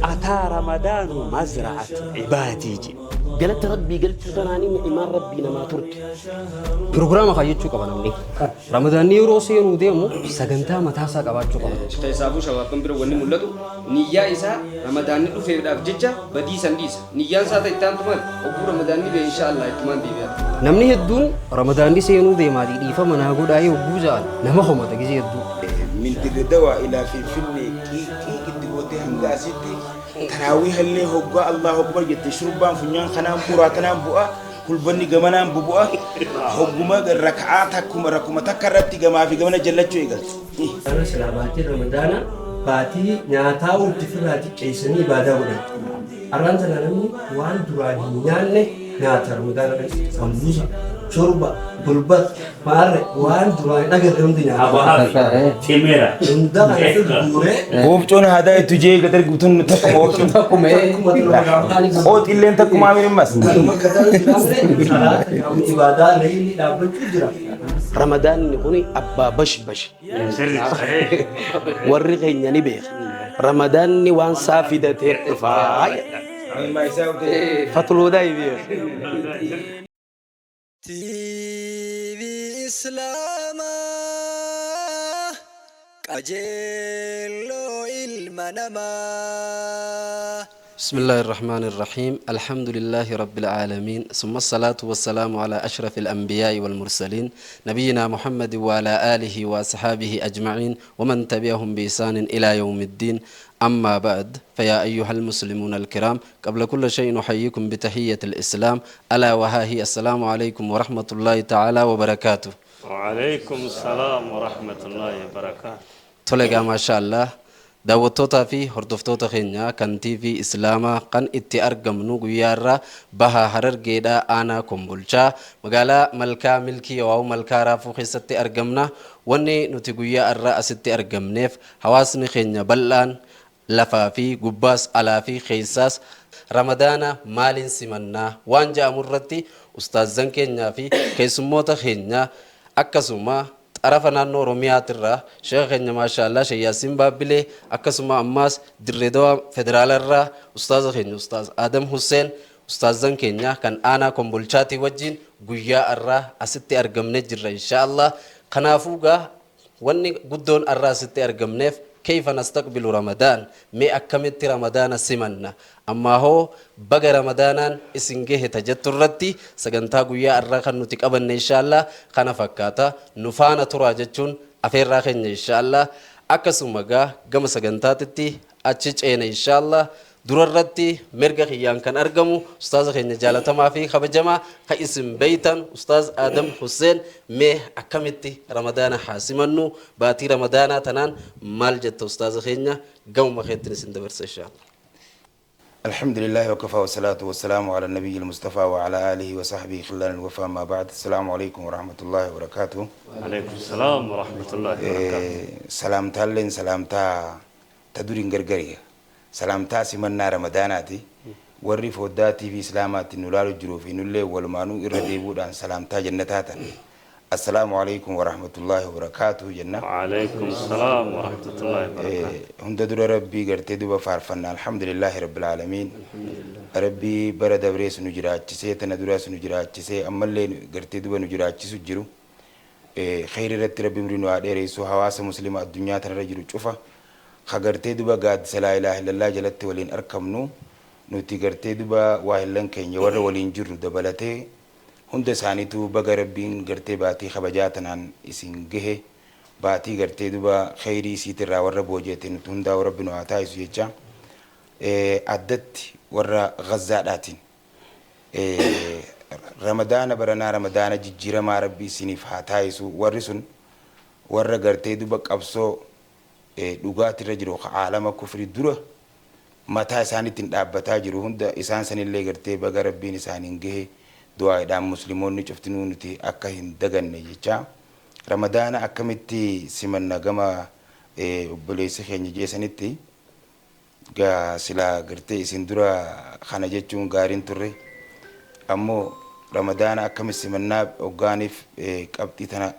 Ataa ramadaanu mazra'atu ibaadii jedhe. Galata Rabbii galchuu tanaanii ni'imaan Rabbii namaa turti. Pirogiraama kaayyachuu qaba namni. Ramadaanni yeroo seenuu deemu sagantaa mataasaa qabaachuu qaba. Keessaafuu shabaabban bira wanni mul'atu niyyaa isaa Ramadaanni dhufeedhaaf jecha badii san dhiisa. Niyyaan isaa ta itti aantu maali? Hogguu Ramadaanni bahe inshaa Allaah ittumaan deebi'a. Namni hedduun Ramadaanni seenuu deemaatii dhiifama naa godhaayii hogguu ja'an nama komata gizee hedduu. Min Dirre Dawaa ilaa Finfinnee qiiq qiiq itti gootee hanga asitti taraawiihallee hoggaa Allaahu Akbar jette shurbaan funyaan kanaan uraa tanaan bu'a hulbanni gamanaan bubu'a hogguma raka'aa takkuma rakuma takka irratti gamaa fi gamana jallachuu eegalti. Kana silaa baatiin Ramadaana baatii nyaataa itti firraa xiqqeessanii ibaadaa godhan. Arraan tana namni waan duraan hin nyaanne nyaata Ramadaana keessa. Sambuusa, shorba, hulbat, maarre waan duraan hin agarre hundi nyaata. Cimeera. Hunda kana fi guuree Hoofcoon aadaa itti jee gad argu tun takkuma hoofcoon. Takkuma Qooxilleen takkumaa min ammas. Kanuma gataan jiraamne salaata yaa'u ibaadaa leeyli dhaabbachuu jira. Ramadaanni kun abbaa bashbash. Warri keenya ni beeka. Ramadaanni waan saa fidatee dhufaa. Fatluudaa beeka. TV Islaamaa qajeelloo ilma namaa. بسم الله الرحمن الرحيم الحمد لله رب العالمين ثم الصلاة والسلام على أشرف الأنبياء والمرسلين نبينا محمد وعلى آله وأصحابه أجمعين ومن تبعهم بإحسان إلى يوم الدين أما بعد فيا أيها المسلمون الكرام قبل كل شيء نحييكم بتحية الإسلام ألا وها هي السلام عليكم ورحمة الله تعالى وبركاته. وعليكم السلام ورحمة الله وبركاته. Tole egaa maashaa Allah daawwattootaa fi hordoftoota keenya kan TV Islaamaa kan itti argamnu guyyaa irraa baha Harargeedhaa aanaa Kombolchaa magaalaa Malkaa Milkii Yawaawu Malkaa Raafuu keessatti argamna. Wanni nuti guyyaa irraa asitti argamneef hawaasni keenya bal'aan lafaa fi gubbaas alaa fi keessaas Ramadaana maaliin simannaa waan ja'amu irratti ustaazzan keenyaa fi keessummoota keenya akkasuma xarafa naannoo Oromiyaatirraa sheekha keenya maashaallah Sheekh Yaasiin Baabbilee akkasuma ammaas Dirree Dawaa federaalarraa ustaaza keenya ustaaz Adam Husseen ustaazzan keenya kan aanaa Kombolchaatii wajjin guyyaa arraa asitti argamne jirra inshaallah. Kanaafuu gaa wanni guddoon arraa asitti argamneef keyfa nastaqbilu Ramadaan, mee akkamitti Ramadaana simanna, ammaa hoo baga Ramadaanaan isin gahe ta jettu irratti sagantaa guyyaa arraa kan nuti qabanne inshaallah kana fakkaata. Nu faana turaa jechuun afeerraa keenya inshaallah. Akkasuma gaa gama sagantaatitti achi ceena inshaallah. Dura irratti mirga kiyyaan kan argamu ustaaza keenya jaalatamaa fi kabajamaa ka isin beeytan ustaaz Adam Husseen. Mee akkamitti Ramadaana haa simannu, baatii Ramadaanaa tanaan maal jetta ustaaza keenya? Gamuma keettin isin dabarsa inshaallah. الحمد لله وكفى والصلاة والسلام على النبي المصطفى وعلى آله وصحبه خلال الوفاء ما بعد السلام عليكم ورحمة الله وبركاته. عليكم السلام ورحمة الله وبركاته. سلامتا لين سلامتا تدورين غرغرية سلامتا سمنا رمضاناتي warri foddaa TV Islaamaatti nu laalu jiruu fi nullee walumaanuu irra deebi'uudhaan salaamtaa jannataa tan assalaamu alaikum warahmatullaahi wabarakaatuhu jenna. وعليكم السلام ورحمة الله وبركاته. Hunda dura Rabbii gartee duba faarfanna, alhamdulillaahi rabbil aalamiin. Rabbii bara dabrees nu jiraachisee, tana duraas nu jiraachisee, ammallee gartee duba nu jiraachisu jiru kheyri irratti Rabbi umrii nu haa dheeressu. Hawaasa muslima addunyaa tanarra jiru cufa ka gartee duba gaaddisa laa ilaaha illallah jalatti waliin arkamnu, nuti gartee duba waa hillan keenya warra waliin jirru dabalatee hunda isaaniitu baga Rabbiin gartee baatii kabajaa tanaan isin gahe, baatii gartee duba kheyrii isiitirraa warra booji'ate nuti hundaa Rabbi nu haa taasisu jecha. Addatti warra Gazzaadhaatiin Ramadaana baranaa Ramadaana jijjiiramaa Rabbi isiniif haa taasisu. Warri sun warra gartee duba qabsoo dhugaatirra jiru, caalama kufri dura mataa isaaniitiin dhaabbataa jiru. Hunda isaan sanillee gartee baga Rabbiin isaaniin gahe du'aadhaan muslimoonni cuftinuu nuti akka hin daganne jecha. Ramadaana akkamitti simanna gama obboleessi keenya jeesanitti gaa silaa gartee isin dura kana jechuun gaariin turre, ammoo Ramadaana akkamitti simannaa hoggaaniif qabxii tana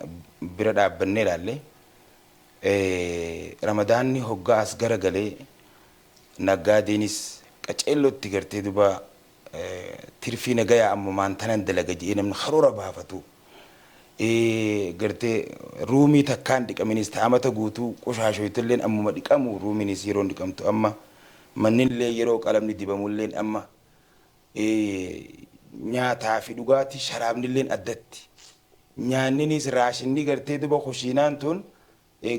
bira dhaabbannee ilaalle, Ramadaanni hoggaa as garagalee Naggaadeenis qaceellotti gartee duba tirfii nagayaa ammumaan tanan dalaga jedhee namni karoora baafatu. Gartee ruumii takkaan dhiqaminis ta'amata guutuu qoshaashoytilleen ammuma dhiqamu, ruumiinis yeroo dhiqamtu amma, mannillee yeroo qalamni dibamulleen amma, nyaataa fi dhugaatii sharaabnilleen addatti. Nyaanninis raashinni gartee duba kushiinaan tun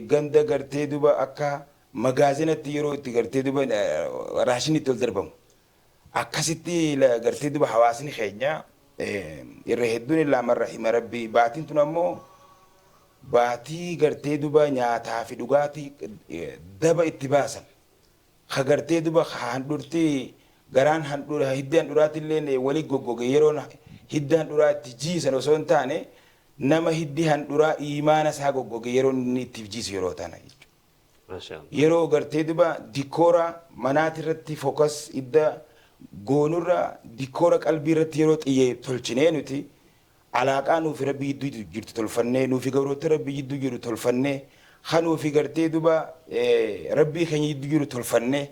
ganda gartee duba akka magaazinatti yeroo itti gartee duba raashinni itti ol darbamu. Akkasitti gartee duba hawaasni keenya irra hedduun illaa man rahima rabbii. Baatiin tun ammoo baatii gartee duba nyaataa fi dhugaatii daba itti baasan. Ka gartee duba handhurtii garaan handhura hiddi handhuraatillee walii goggoge yeroon hiddi handhuraa itti jiisan osoo hin taane, nama hiddi handhuraa imaana isaa goggoge yeroo inni itti jiisu yeroo tana jechuudha. Yeroo gartee duba dikoora manaati irratti focus idda goonurra dikoora qalbii irratti yeroo xiyyee tolchinee, nuti alaaqaa nuufi rabbii jidduu jirtu tolfannee, nuufi gabroota rabbii jidduu jiru tolfannee, kanuufi gartee duba rabbii keenya jidduu jiru tolfannee,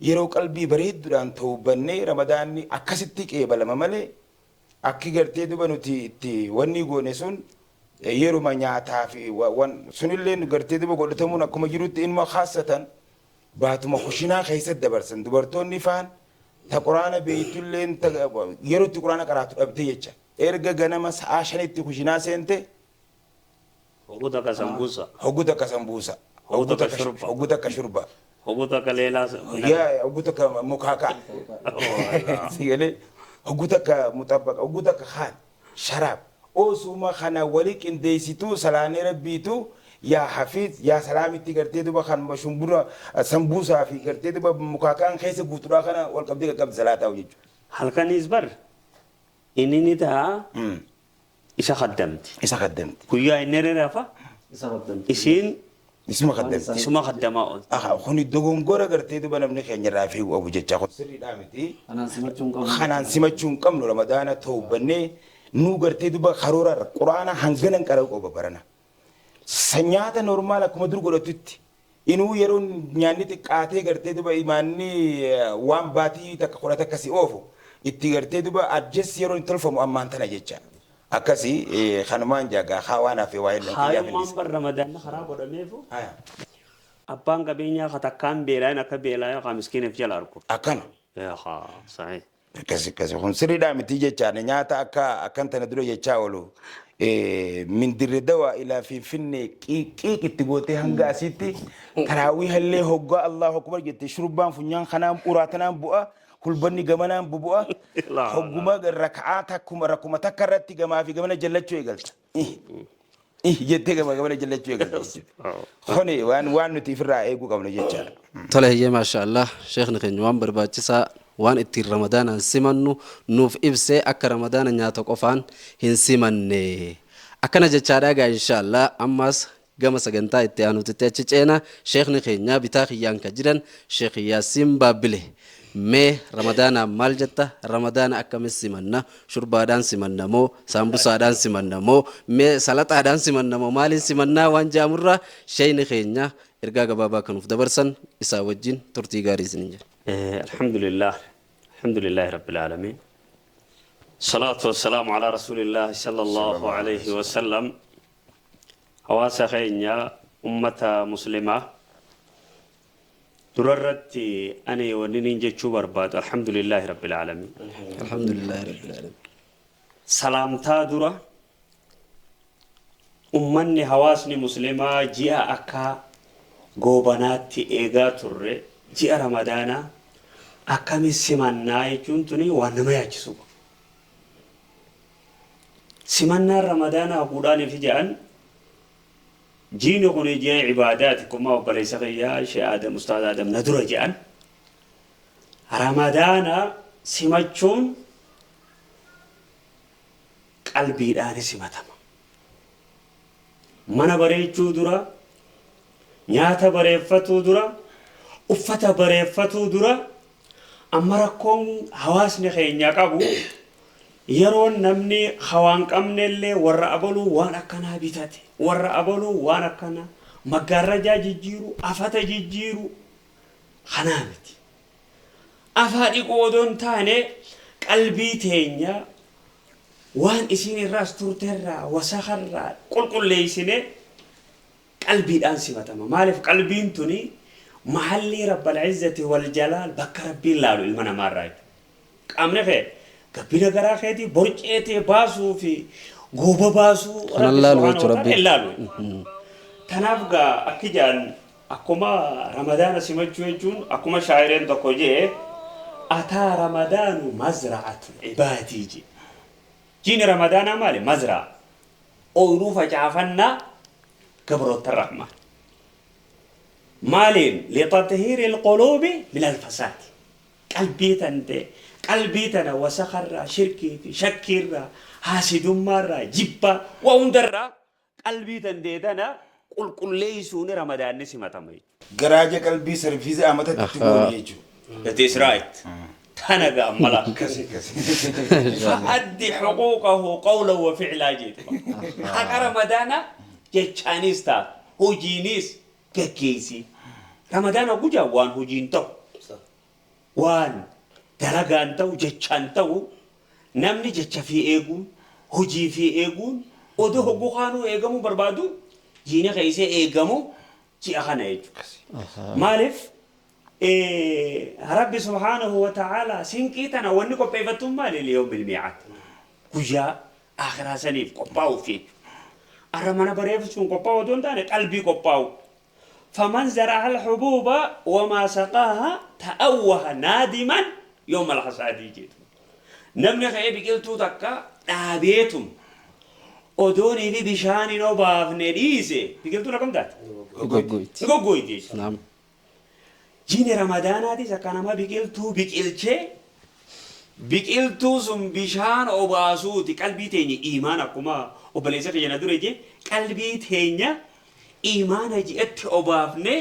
yeroo qalbii bareedduudhaan tawbannee Ramadaanni akkasitti qeebalama malee, akki gartee duba nuti itti wanni goone sun yeruma nyaataa fi sunillee gartee duba godhatamuun akkuma jirutti, ilma khaasatan baatuma kushinaa keessatti dabarsan. Dubartoonni faan ta quraana beeytulleen yeroo itti quraana qaraatu dhabde jecha erga ganama sa'aa 5tti kushinaa seente. Hogguu takka sambuusa. Hogguu takka sambuusa. Hogguu takka shurba. Hogguu takka shurba. Hogguu takka leelaa. Yaa, hogguu takka mukaakaa sigalee, hogguu takka muxabbaqa, hogguu takka kaan sharaab osuma kana wali qindeessituu salaanee rabbiitu yaa hafiz yaa salaamitti gartee duba kan shumbura sambuusaa fi gartee duba mukaakaan keessa guutuudhaa kana wal qabdee qaqqabdi salaataa jechuudha. Halkanis bar inni ni ta'a isa kaddamti. Isa kaddamti. Guyyaa inni rafa isiin Isuma kaddamti. Isuma kaddamaa oolti. Aha, kuni dogongora gartee duba namni keenya irraa fiigu qabu jecha kun sirriidhaa miti. Kanaan simachuu hin qabnu. Kanaan simachuu hin qabnu. Ramadaana tawbannee nuu gartee duba karoora quraana hanganan qara'u qaba barana. Nyaata normal akkuma dur godhatutti inuu yeroo nyaanni xiqqaatee gartee duba imaanni waan baatii takka 10 si oofu itti gartee duba adjust yeroo hin tolfamu ammaan tana jecha. Akkasii kanumaan jaagaa haa waan hafe waa illee. Haayummaan bar Ramadaanni karaa godhameefu abbaan qabeenyaa ka takkaan beelaayin akka beelaayin haa miskiiniif jala argu. Akkana. Haa, sahih. Akkasi akkasi kun sirriidhaa miti jechaan nyaata akka akkan tana dura jechaa oolu mindirre dawaa ilaa Finfinnee qiiqiiq itti gootee hanga asitti taraawii hallee hoggaa Allahu akbar jette shurbaan funyaan kanaan uraa tanaan bu'a, hulbanni gamanaan bubu'a, hogguma raka'aa takkuma rakkuma takka irratti gamaa fi gamana jallachuu eegalta. Jettee gamaa gamana jallachuu eegalta jechuudha. Kuni waan nuti ofirraa eeguu qabnu jechaadha. Tole, hiyyee, maasha Allah, sheekni keenya waan barbaachisaa waan ittiin Ramadaanaan simannu nuuf ibsee, akka Ramadaana nyaata qofaan hin simanne akkana jechaadha. Gaa, insha Allah, ammas gama sagantaa itti aanutitti achi ceena. Sheekni keenya bitaa kiyyaan ka jiran Sheekh Yaasiin Baabbile, mee Ramadaanaan maal jetta? Ramadaana akkamis simanna? Shurbaadhaan simanna moo saambusaadhaan simanna moo mee salaxaadhaan simanna moo maaliin simannaa waan jedhamurraa sheekni keenya ergaa gabaabaa kanuuf dabarsan isaa wajjin turtii gaarii isiniin jedha. الحمد لله، الحمد لله رب العالمين، الصلاة والسلام على رسول الله صلى الله عليه وسلم. Hawaasa keenya ummata muslimaa durarratti ani wanni nin jechuu barbaadu, الحمد لله رب العالمين. الحمد لله رب العالمين. Salaamtaa dura ummanni hawaasni muslimaa ji'a akka goobanaatti eegaa turre, ji'a Ramadaanaa akkami simannaa jechuun tuni waan nama yaachisu. Simannaan Ramadaanaa haguudhaaniif jedhan jiini kun ji'a ibaadaati. Kuma obboleessa kiyyaa Shee Aadam, Ustaaz Aadam na dura jedhan, Ramadaana simachuun qalbiidhaan simatama. Mana bareechuu dura, nyaata bareeffatuu dura, uffata bareeffatuu dura, amma rakkoon hawaasni keenya qabu yeroo namni hawaan qabnellee warra abaluu waan akkanaa bitate, warra abaluu waan akkanaa maggaarrajaa jijjiiru, afata jijjiiru kanaa miti. Afaa dhiquu odoo hin taane qalbii teenya waan isiin irraas turterraa wasakarraa qulqulleessine qalbiidhaan simatama. Maaliif qalbiin tuni mahallii rabbal izzati wal jalaal bakka rabbiin laalu ilma namaarraa jechuudha. Qaamni kee gabbina garaa keetii borcee tee baasuu fi gooba baasuu Kanan rabbi laalu subhaanahu jechuudha wa ta'ala rabbiin. hin laalu. Tanaaf gaa akki jaan akkuma ramadaana simachuu jechuun akkuma shaayireen tokko jee ataa ramadaanu mazra'atul ibaadii jee. Jiini ramadaanaa maali? Mazra'a. Ooyiruu facaafannaa gabroota rahmaan. Maaliin? Lixaxihiiri alquluubi min alfasaadi. Qalbii tante qalbii tana wasakarraa shirkii fi shakkiirraa haasidummaarraa jibbaa waa hundarraa qalbii tantee tana qulqulleessuun ramadaanni simatama jechuudha. Garaaja qalbii sarfiisa amatatti itti goone jechuudha. That is right. Tana gaa mala. Fa'addi xuquuqahu qawlan wa fi'laa jeetu. Haqa ramadaana jechaanis ta'a hojiinis gaggeessi. Ramadaana gujaa waan hojiin ta'u waan dalagaan ta'u jechaan ta'u namni jecha fi eeguun hojii fi eeguun odoo hogguu kaanuu eegamuu barbaadu jiina keessee eegamu ji'a kana jechuudha. Maaliif Rabbi subhaanahu wa ta'ala sinqii tana wanni qopheeffattuun maali liyawmil mii'aad guyyaa akhiraa saniif qophaa'uuf jechuudha. Arra mana bareeffachuun qophaa'u otoo hin taane qalbii qophaa'u. Faman zara'a al-hubuuba wamaa saqaaha ta'awwaha naadiman yawma al-hasaadii jedhu. Namni ka'ee biqiltuu takka dhaabeetum odoonii fi bishaan hin obaafne dhiise biqiltuun akkam taate? Goggoyti. Ni goggoyti jechuudha. Naam. Jiini ramadaanaatis akka nama biqiltuu biqilchee biqiltuu sun bishaan obaasuuti qalbii teenya iimaan akkuma obboleessa keenya na dura jee qalbii teenya iimaana ji'atti obaafne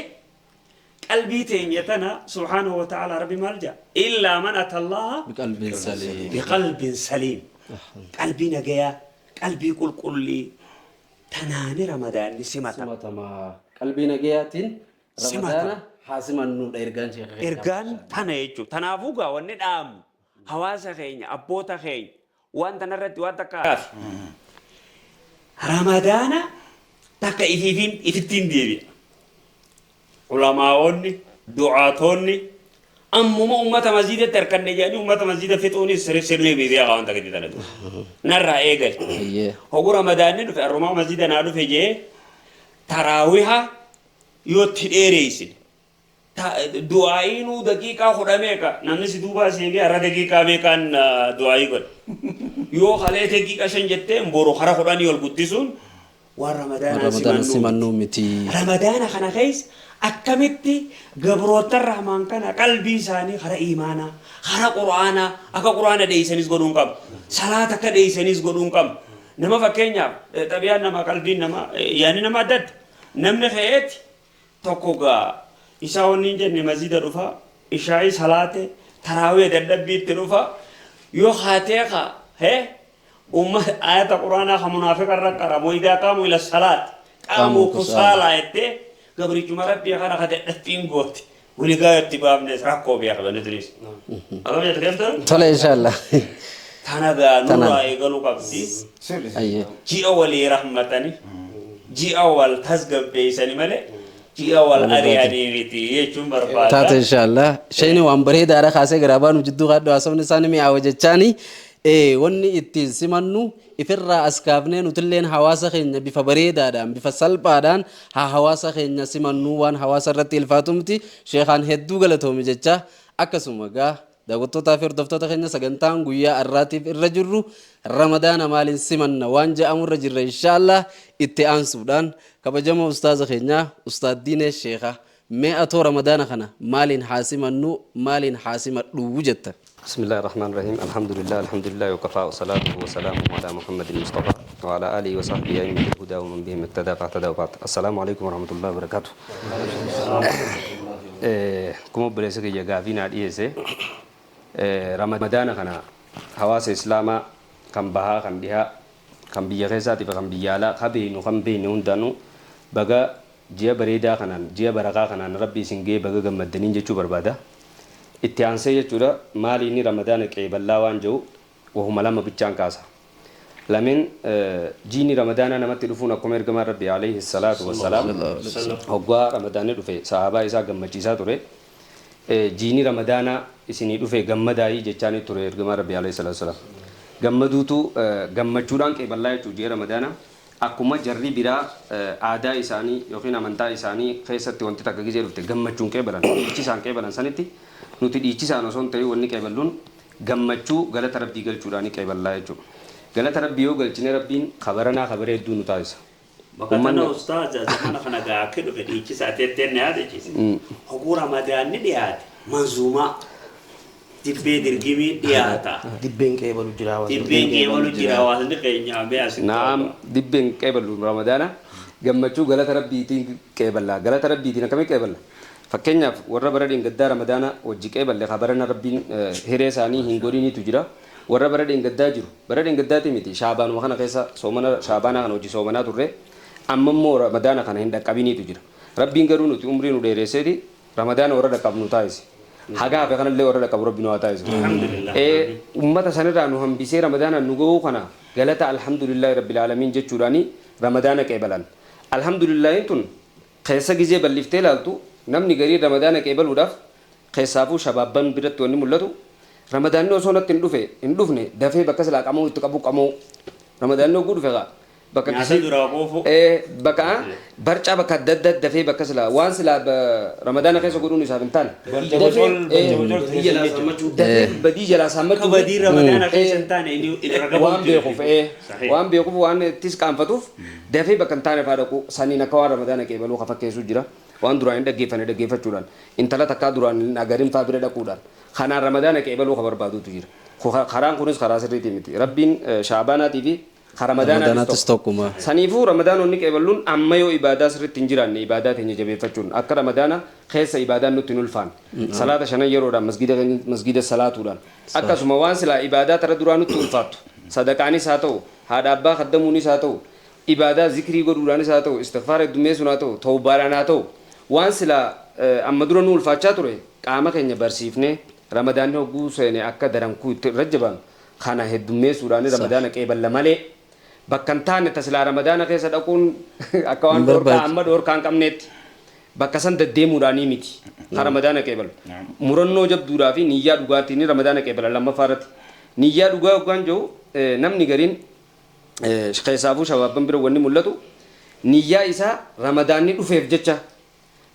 qalbii teenya tana subhaanahu wa ta'ala rabbi maal jedha illaa man atallaha Biqalbiin saliim. biqalbin saliim qalbii nagayaa qalbii qulqullii tanaani ramadaanni simatama. Simatama. Qalbii nagayaatiin Simatama. ramadaana haa simannuudha ergaan sheekha keenyaa. Ergaan tana jechuudha. Tanaafuu gaa wanni dhaamnu hawaasa keenya abboota keenya waan tanarratti waan takka ramadaana takka ifiifiin ifittiin deebi'a. Ulamaa'onni du'aatonni ammuma ummata masjiidatti harkanne jedhanii ummata masjiida fixuunis sirrii miidiyaa waan takka itti talatu. Narraa eegali. Ayyee. Hogu ramadaanni dhufe arrumaa masjiida naa dhufe jee taraawiha yoo itti dheereessine du'aa'iinuu daqiiqaa kudha meeqa namni si duubaa seegee har'a daqiiqaa meeqaan du'aa'ii godhe. Yoo kalee daqiiqa 5 jettee boru kara 10 ol guddisuun waan ramadaanaa Ramadaana simannuu simannuu miti. Ramadaana kana keessa akkamitti gabroota rahmaan kana qalbii isaanii kara iimaanaa, kara qur'aanaa, akka qur'aana dheeysanis godhuun qabu. Salaata akka dheeysanis godhuun qabu. Nama fakkeenyaaf xabiyaan nama qalbiin nama yaadni nama adda adda. Namni ka'eeti tokko gaa isaa wanni hin jenne masjida dhufa, ishaa'ii salaate, taraawii dadhabbiitti dhufa, yoo haatee ka hee umma ayata qur'aanaa ka munaafiqa irra qaramu idaa qaamu ila salaat qaamuu kusaalaa jettee gabrichuma rabbii kana ka dadhabbiin goote waligaa itti baafnes rakkoo beeka bani tunis. Akkam jette keeftan? Tole inshallah. Tana gaa Tanaan. nurraa eegaluu qabdi. Ayyee. Ji'a walii rahmatani ji'a wal tasgabbeessani malee ji'a wal ari'anii miti jechuun barbaada. Taate inshallah. Shayni waan bareedaadha kaasee garaa baanu jidduu kaadhu haasofni isaanii mi'aawa jechaani. Wanni ittiin simannu ifirraa as kaafnee nutilleen hawaasa keenya bifa bareedaadhaan bifa salphaadhaan haa hawaasa keenya simannuu waan hawaasa irratti ilfaatu miti. Sheekhaan hedduu galatoomi jecha akkasuma gaa daawwattootaa fi hordoftoota keenya sagantaan guyyaa har'aatiif irra jirru ramadaana maaliin simanna waan jedhamu irra jirra inshallah itti aansuudhaan kabajamoo ustaaza keenyaa ustaad Diinee Sheekha mee atoo ramadaana kana maaliin haa simannu maaliin haa simadhu jetta. بسم الله الرحمن الرحيم الحمد لله الحمد لله وكفى وصلاته وسلامه على محمد المصطفى وعلى آله وصحبه أئمة الهدى ومن بهم اقتدى فاهتدى وبعد السلام عليكم ورحمة الله وبركاته. كما بلسك يا غافينا ديسه رمضان كان حواس إسلاما كان بها كان بها كان بيا خيساتي كان بيالا خبينو كان بينو دانو بقى جيا بريدا كان جيا برقا كان ربي سنجي بقى جمدنين جتشو بربادا. Itti aansee jechuudha maali inni Ramadaana qeeballaa waan jiru wahuma lama bichaan kaasa. Lameen jiini Ramadaanaa namatti dhufuun akkuma ergamaan Rabbi alayhi salaatu wassalaam hoggaa Ramadaanni dhufe sahaabaa isaa gammachiisaa ture. Jiini Ramadaanaa isinii dhufe gammadaayii jechaanii ture ergamaan Rabbi alayhi salaatu wassalaam. Gammaduutu gammachuudhaan qeeballaa jechuudha ji'a Ramadaanaa. Akkuma jarri biraa aadaa isaanii yookiin amantaa isaanii keessatti wanti takka gizee dhufte gammachuun qeebalan dhiichisaan qeebalan sanitti nuti dhiichisaan osoo hin ta'in wanni qeeballuun gammachuu galata Rabbii galchuudhaan qeeballaa jechuudha. Galata Rabbii yoo galchine Rabbiin kabaranaa kabaree hedduu nu taasisa. Bakka tana ustaaza zamana kana gaa akka dhufe dhiichisaa teetteen na yaadachiise. Hoguu Ramadaanni dhiyaate manzuumaa dibbee dirgimii dhiyaata. Dibbeen qeebalu jira hawaasni. Dibbeen qeebalu jira hawaasni keenya mee asitti. Naam, dibbeen qeebalu Ramadaana gammachuu galata Rabbiitiin qeeballa. Galata Rabbiitiin akkamii qeeballa? Fakkeenyaaf warra bara dheengaddaa Ramadaana wajji qeeballe kabarana Rabbiin hiree isaanii hin godhiniitu jira. Warra bara dheengaddaa jiru bara dheengaddaati miti Shaabaanuma kana keessa soomana Shaabaanaa kana hojii soomanaa turre amma immoo Ramadaana kana hin dhaqqabiniitu jira. Rabbiin garuu nuti umrii nu dheeresseeti Ramadaana warra dhaqqabnu taasise. Haga hafe kanallee warra dhaqqabu Rabbi nu haa taasisu. Ummata sanirraa nu hambisee Ramadaana nu gahuu kana galata alhamdulillahi rabbil aalamiin jechuudhaani Ramadaana qeebalan. Alhamdulillahiin tun keessa gizee bal'iftee ilaaltu namni garii Ramadaana qeebaluudhaaf keessaafuu shabaabban biratti wanni mul'atu Ramadaanni osoo natti hin dhufe hin dhufne dafee bakka silaa qamoo itti qabu qamoo Ramadaanni hogguu dhufe kaa bakka Nyaata duraa quufu. Bakka barcaa bakka adda addaa dafee bakka silaa waan silaa Ramadaana keessa godhuun isaaf hin taane dafee badii jalaa saammachuu Akka badii Ramadaana keessa hin taane inni irra gabamu waan beekuuf waan beekuuf waan ittis qaanfatuuf dafee bakka hin taane faa dhaqu saniin akka waan Ramadaana qeebaluu ka fakkeessu jira. Waan duraan hin dhaggeeffanne dhaggeeffachuudhaan intala takkaa duraan hin agarin faa bira dhaquudhaan kanaan Ramadaana qeebaluu ka barbaadutu jira. Karaan kunis karaa sirriitii miti. Rabbiin Shaabaanaatii fi ka Ramadaanaatis tokkuma. Saniifuu Ramadaanonni qeeballuun amma yoo ibaadaa sirriitti hin jiraanne ibaadaa teenya jabeeffachuun akka Ramadaana keessa ibaadaan nutti hin ulfaanne. Salaata shanan yeroodhaan masgida salaatuudhaan akkasuma waan silaa ibaadaa tara duraa nutti ulfaattu sadaqaanis haa ta'u haadha abbaa kaddamuunis haa ta'u ibaadaa zikrii godhuudhaanis haa ta'u istighfaara heddummeessuun haa ta'u tawbaadhaan haa ta'u waan silaa amma dura nu ulfaachaa ture qaama keenya barsiifnee Ramadaanni hogguu seene akka darankuu itti irra jabaannu kana heddummeessuudhaan Ramadaana qeeballa malee bakka hin taane tasilaa Ramadaana keessa dhaquun akka waan dhoorkaa amma dhoorkaa hin qabneetti bakka san deddeemuudhaanii miti ka Ramadaana qeebalu. Murannoo jabduudhaa fi niyyaa dhugaatiin Ramadaana qeebala lammaffaa irratti. Niyyaa dhugaa hoggaan jiru namni gariin keessaafuu shabaabban bira wanni mul'atu niyyaa isaa Ramadaanni dhufeef jecha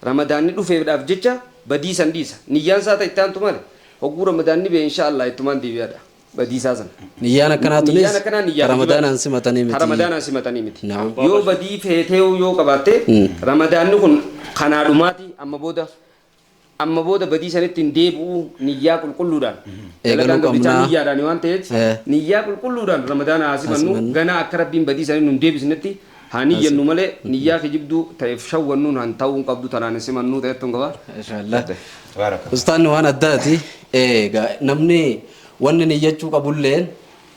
Ramadaanni dhufeefdhaaf jecha badii san dhiisa. Niyyaan isaa ta'e itti aantu maali? Hogguu Ramadaanni ba'e insha Allah ittumaan deebi'aadha. Badii isaa sana. Niyyaan akkanaa tunis Niyyaan akkanaa niyyaa Ramadaanaan simatanii miti. Ramadaanaan simatanii miti. Yoo badii feetee yoo qabaatte Ramadaanni kun kanaa dhumaati amma booda badii sanitti hin deebi'u niyyaa qulqulluudhaan. Eegaluu Dalagaan gabbichaa qabnaa. niyyaadhaan waan ta'eef niyyaa qulqulluudhaan Ramadaana haa simannu ganaa akka Rabbiin badii sanii nu hin deebisnetti haa niyyannu malee niyyaa kijibduu ta'eef shawwannuun han ta'uu hin qabdu tanaan hin simannuu ta'ettu hin qaba. Inshallah. Ustaanni waan addaati. Egaa namni wanni niyyachuu qabulleen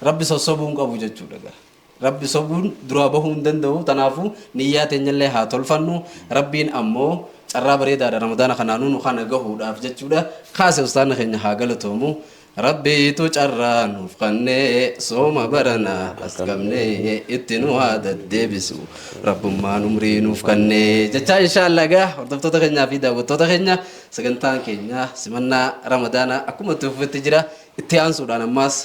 Rabbi sossobuu hin qabu jechuudha. Rabbi sobuun duraa bahuu hin danda'u. Kanaafuu niyyaa teenyallee haa tolfannu. Rabbiin ammoo carraa bareedaadha Ramadaana kanaanuu nu kana gahuudhaaf jechuudha. Kaase ustaanni keenya haa galatoomu. Rabbiitu carraa nuuf kennee sooma baranaa as qabnee itti nu haa deddeebisu. Rabbummaan umrii nuuf kennee jecha inshallah egaa hordoftoota keenyaa fi daawwattoota keenya sagantaan keenya simannaa Ramadaanaa akkuma itti fufetti jira. Itti aansuudhaan ammaas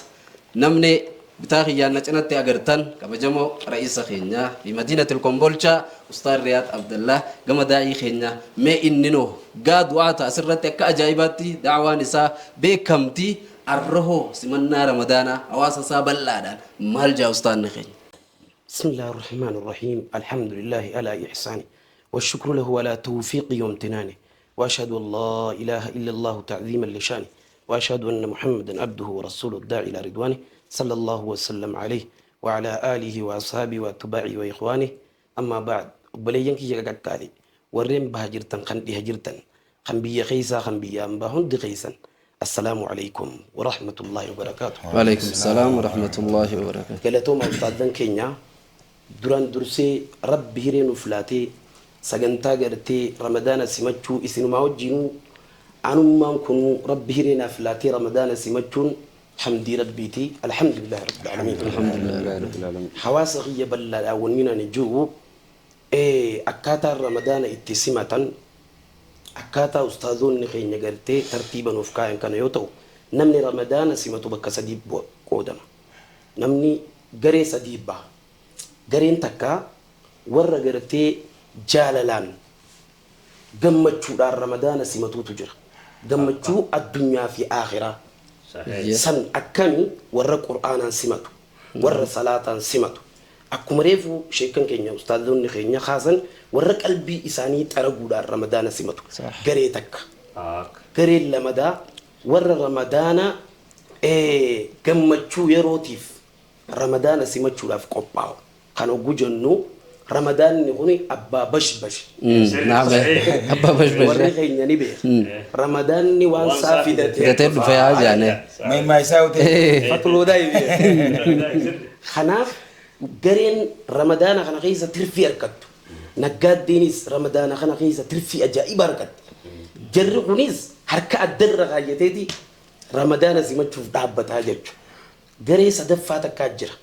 namni bitaa kiyyaan na cinatti agartan kabajamoo ra'iisa keenya fi madiinatil Kombolcha Ustaad Riyaad Abdallah gama daa'ii keenya mee inni noo gaa du'aata asirratti akka ajaa'ibaatti daawaan isaa beekamti arrahoo simannaa Ramadaanaa hawaasa isaa bal'aadhaan maal jaa ustaadni keenya. بسم الله الرحمن الرحيم الحمد لله على إحسانه والشكر له على توفيقه وامتنانه وأشهد أن لا إله إلا الله تعظيما لشانه وأشهد أن محمدا عبده ورسوله الداعي إلى رضوانه صلى الله وسلم عليه وعلى آله وأصحابه وأتباعه وإخوانه أما بعد بلينك يا قالي ورين بهجرتن خندي هجرتن خنبي خيسا خنبي أمبا هند خيسا السلام عليكم ورحمة الله وبركاته. وعليكم السلام ورحمة الله وبركاته. قالتهم أستاذن كينيا duraan dursee Rabbi hiree nuuf laatee sagantaa gartee Ramadaana simachuu isinumaa wajjinuu Anummaan kun Rabbi hiree naaf laatee Ramadaana simachuun hamdii Rabbiiti. Alhamdulillahi Rabbil Aalamiin. Alhamdulillahi Rabbil Aalamiin. Hawaasa kiyya bal'aadhaan wanni ani jiru akkaataan Ramadaana itti simatan akkaataa ustaazoonni keenya gartee tartiiba nuuf kaayan kana yoo ta'u, namni Ramadaana simatu bakka sadii qoodama. Namni garee sadii baha. Gareen takka warra gartee jaalalaan gammachuudhaan Ramadaana simatuutu jira. Gammachuu addunyaa fi aakhiraa. San akkami? Warra Qur'aanaan simatu, warra salaataan simatu. Akkuma reefu sheekkan keenya ustaazonni keenya kaasan, warra qalbii isaanii xaraguudhaan Ramadaana simatu. Garee takka. Gareen lamadaa warra Ramadaana gammachuu yerootiif Ramadaana simachuudhaaf qophaa'u. Kan hogguu jennu Ramadaanni kun abbaa bashbash. Abbaa bashbash. Warri keenya ni beeka. Ramadaanni waan isaa fidatee Fidatee dhufe haa jaane. Maymaa isaa utee. Fatuloodaa. Kanaaf gareen Ramadaana kana keessa tirfii argattu. Naggaaddiinis Ramadaana kana keessa tirfii ajaa'iba argatti. Jarri kunis harka addarra kaayyateeti Ramadaana simachuuf dhaabbataa jechuudha. Garee sadaffaa takkaa jira.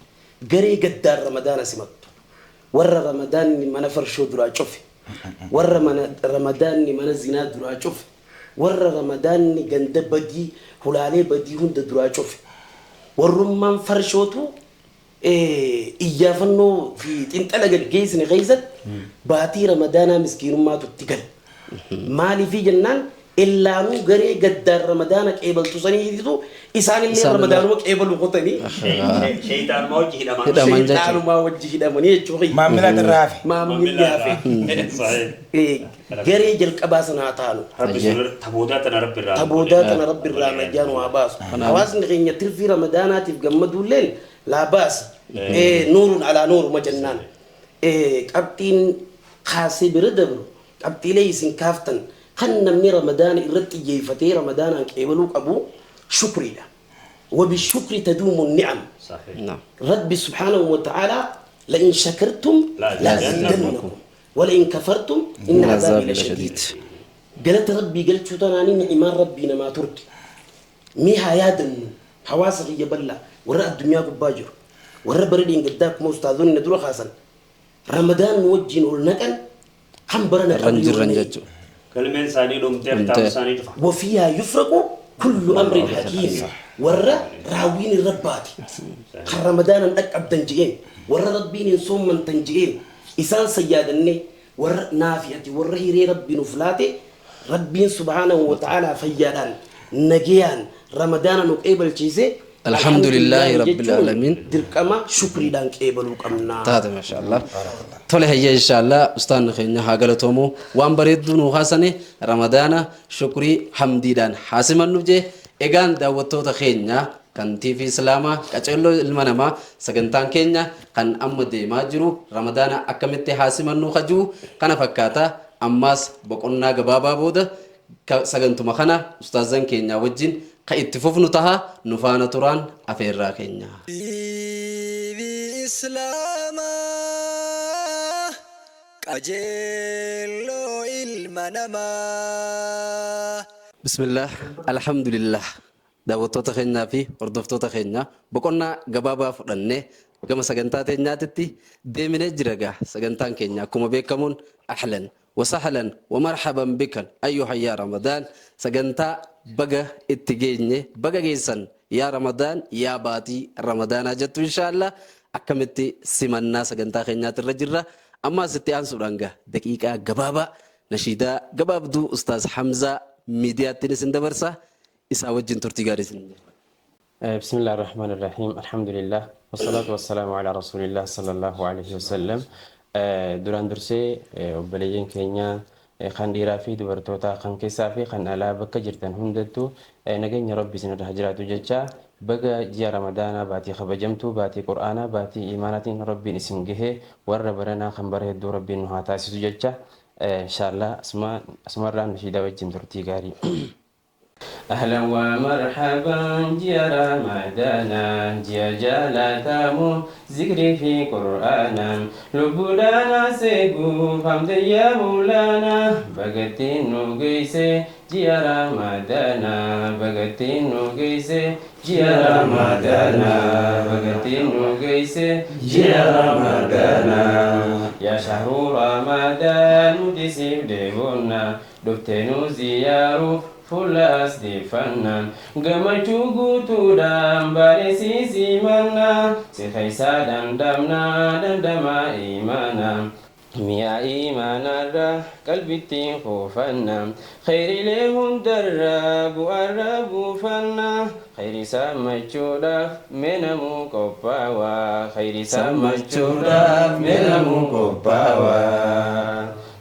Garee gaddaan Ramadaana simattu. Warra Ramadaanni mana farshoo duraa cufe. Warra mana Ramadaanni mana zinaa duraa cufe. Warra Ramadaanni ganda badii, hulaalee badii hunda duraa cufe. Warrummaan farshootu iyyaafannoo fi xinxala gaggeessine keessatti baatii Ramadaanaa miskiinummaatu itti gala. Maaliifii jennaan, illaanuu garee gaddaan Ramadaana qeebaltu saniitu isaanillee Ramadaanuma qeebalu qotanii Sheeyxaanumaa wajji hidhaman. Hidhaman jechuudha. Sheeyxaanumaa wajji hidhamanii jechuudha. Maamila irraa hafe. Maamilli hafe. Garee jalqabaa sanaa taanu. Rabbi sun taboodaa tana Rabbi irraa. Taboodaa tana Rabbi irraa najjaa nu haa baasu. Hawaasni keenya tirfii Ramadaanaatiif gammaduulleen laa baasa. Nuurun alaa nuuruma jennaan. Qabxiin kaasee bira dabru, qabxiilee isin kaaftan kan namni Ramadaana irratti xiyyeeffatee Ramadaanaan qeebaluu qabu shukriidha. وبالشكر تدوم النعم. ربي سبحانه وتعالى لئن شكرتم لأزيدنكم ولئن كفرتم إن عذابي لشديد. قالت ربي قلت تناني نعمان ربي نما تركي ميها يادن حواس غي بلا ورا الدنيا قباجر ورا بردين قداك مستاذون ندرو خاصا رمضان وجين ولنكن هم برنا رنجر رنجر. Galmeen isaanii dhumtee kitaaba isaanii cufa. وفيها يفرق كل أمر حكيم. ورا راوين الرباتي خر رمضان أك أبدن ورا ربين صوم من تنجئين إسان سيادني ورا نافيتي ورا هيري ربي نفلاتي ربين سبحانه وتعالى فيادان نجيان رمضان نقبل شيء. الحمد لله رب العالمين. دركما شكري دان قبلوا قمنا. taate, masha Allah. Tole, hayya, insha Allah ustaan keenya haa galatoomu. Waan bareedduu nu haasane, Ramadaana shukrii hamdiidhaan haasimannu jee. Egaan daawwattoota keenya kan TV Islaamaa qaceelloo ilma namaa, sagantaan keenya kan amma deemaa jiru Ramadaana akkamitti haasimannu kajuu kana fakkaata. Ammaas boqonnaa gabaabaa booda sagantuma kana ustaazan keenya wajjin ka itti fufnu taha. Nu faana turaan afeerraa keenya. TV Islaamaa qajeelloo ilma namaa. Bismillah, alhamdulillah. Daawwattoota keenyaa fi hordoftoota keenya, boqonnaa gabaabaa fudhannee gama sagantaa teenyaatitti deeminee jira gaa. Sagantaan keenya akkuma beekamuun ahlan wasahlan wa marhaban bikan ayyuha yaa Ramadaan, sagantaa baga itti geenye, baga geessan yaa Ramadaan, yaa baatii Ramadaanaa jettu inshaallah akkamitti simannaa sagantaa keenyaatirra jirra. Ammaas itti aansuudhaan gaa daqiiqaa gabaabaa nashiidaa gabaabduu Ustaaz Hamzaa miidiyaattiin isin dabarsa. Isaa wajjin turtii gaarii isin jedha. بسم الله الرحمن الرحيم، الحمد لله والصلاة والسلام على رسول الله صلى الله عليه وسلم. Duraan dursee obboleeyyan keenya kan dhiiraa fi dubartoota, kan keessaa fi kan alaa, bakka jirtan hundattuu nageenya Rabbi isinirra haa jiraatu jecha, baga ji'a Ramadaanaa, baatii kabajamtuu, baatii Qur'aanaa, baatii imaanaatiin Rabbiin isin gahee, warra baranaa kan bara hedduu Rabbiin nu haa taasisu jecha, inshaallah asumarraan nashiidaa wajjin turtii gaarii. أهلا ومرحبا جيا رمضانا، جيا جالتامو ذكري في قرآنا، لبودانا سيقو فهمت يا مولانا، بقتي نوغيسي. Ji'a Ramadaana bagattiin nu geesse, ji'a Ramadaana bagattiin nu geesse, ji'a Ramadaana. Yaa shahru Ramadaan, nuti siif deebonna, dhuftee nu ziyaaruuf fuula as deeffannaan, gammachuu guutuudhaan baanee si simannaa, si keessaa dandamnaa dandamaa imaanaa. Mi'a imaanarra qalbittiin kuufanna, khayriilee hundarra bu'arra buufanna, khayri sammachuudhaaf mee namuu qophaawa, khayri sammachuudhaaf mee namuu qophaawa.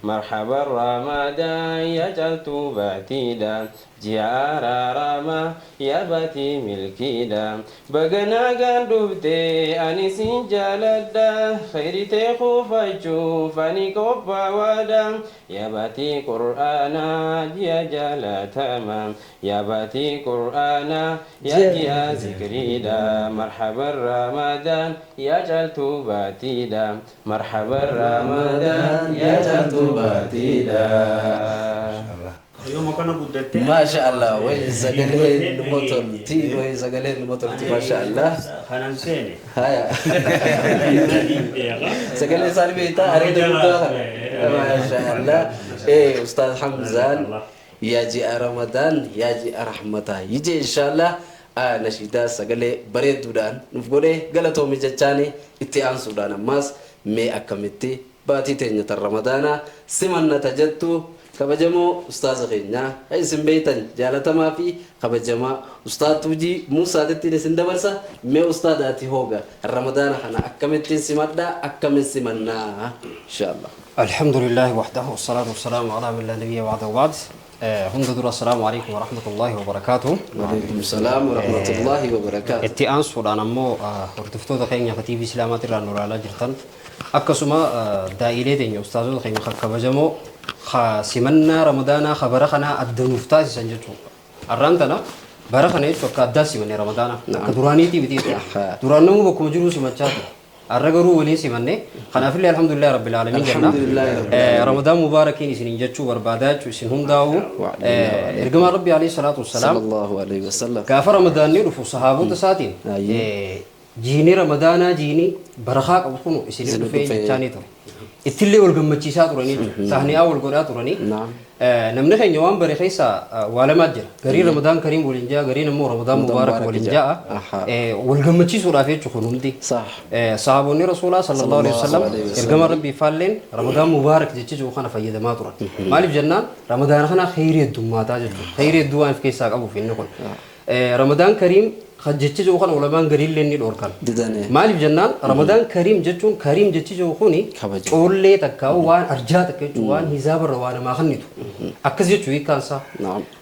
Marhaba Ramadaan, yaa caaltuu baatiidha, ji'a araaramaa, yaa baatii milkiidha, baga nagaan dhuftee, ani sin jaaladha, khayritee kuufachuuf ani qophaawaadha, yaa baatii qur'aanaa, ji'a jaalatamaa, yaa baatii qur'aanaa, yaa ji'a zikriidha. Marhaba Ramadaan, yaa caaltuu baatiidha, marhaba Ramadaan, yaa caaltuu baatiidha. Yooma kana guddattee. Maasha Allah, way sagalee numa tolti, way sagalee numa tolti, maasha Allah. Kanan seene. Haya. Sagalee isaanii beektaa, areeda guddaa kana. Maasha Allah. Ustaaz Hamzaan, yaa ji'a Ramadaan, yaa ji'a rahmataa yije, inshallah nashiidaa sagalee bareedduudhaan nuuf godhee galatoomi jechaani. Itti aansuudhaan ammaas mee akkamitti baatii teenya tan Ramadaanaa simannata jettu kabajamoo ustaaza keenyaa kan isin beeytan, jaalatamaa fi kabajamaa Ustaaz Tuujii Muusaatittiin isin dabarsa. Mee ustaadaati, hooga Ramadaana kana akkamittiin simadhaa, akkamin simannaa, inshallah? الحمد لله وحده، والصلاة والسلام على من لا نبي بعده، وبعد. Hunda dura السلام عليكم ورحمة الله وبركاته. وعليكم السلام ورحمة الله وبركاته. Itti aansuudhaan ammoo hordoftoota keenya ka TV Islaamaati irraa nu ilaalaa jirtan, akkasuma daa'ilee teenya, ustaazota keenya kabajamoo simannaa Ramadaanaa bara kanaa adda nuuf taasisan jechuudha. Har'aan tana bara kana jechuun akka addaa simanne Ramadaanaa akka duraaniitii miti jechuudha. Duraan namuu bakkuma jiruu simachaa ture. Har'a garuu waliin simanne, kanaafillee الحمد لله رب العالمين jenna. Ramadaan mubaarakiin isiniin jechuu barbaadaa jechuu isin hundaa'u. Ergamaan Rabbii عليه الصلاة والسلام صلى الله عليه وسلم gaafa Ramadaanni dhufu sahaabota isaatiin jiini Ramadaanaa, jiini barakaa qabu kun isin dhufee jechaanii ture. Ittillee wal gammachiisaa turanii jechuudha. Tahni'aa wal godhaa turanii. Namni keenya waan bare keessa waa lamaa jira. Gariin Ramadaan kariim waliin ja'a, gariin immoo Ramadaan mubaarak waliin ja'a. Wal gammachiisuudhaaf jechuudha kun hundi. Sahaabonni Rasuulaa صلى الله عليه وسلم, ergama Rabbii faalleen Ramadaan mubaarak jechuu kana fayyadamaa turan. Maaliif jennaan, Ramadaana kana kheyrii heddummaataa jechuudha. Kheyrii hedduu waan of keessaa qabuuf inni kun. Ramadaan kariim jechi jiru kana ulamaan gariillee ni dhoorkan. Maaliif jennaan, Ramadaan kariim jechuun, kariim jechi jiru kuni coollee takka, waan arjaa takka jechuun, waan hizaabarra waa namaa kennitu. Akkas jechuu hiikkaan isaa.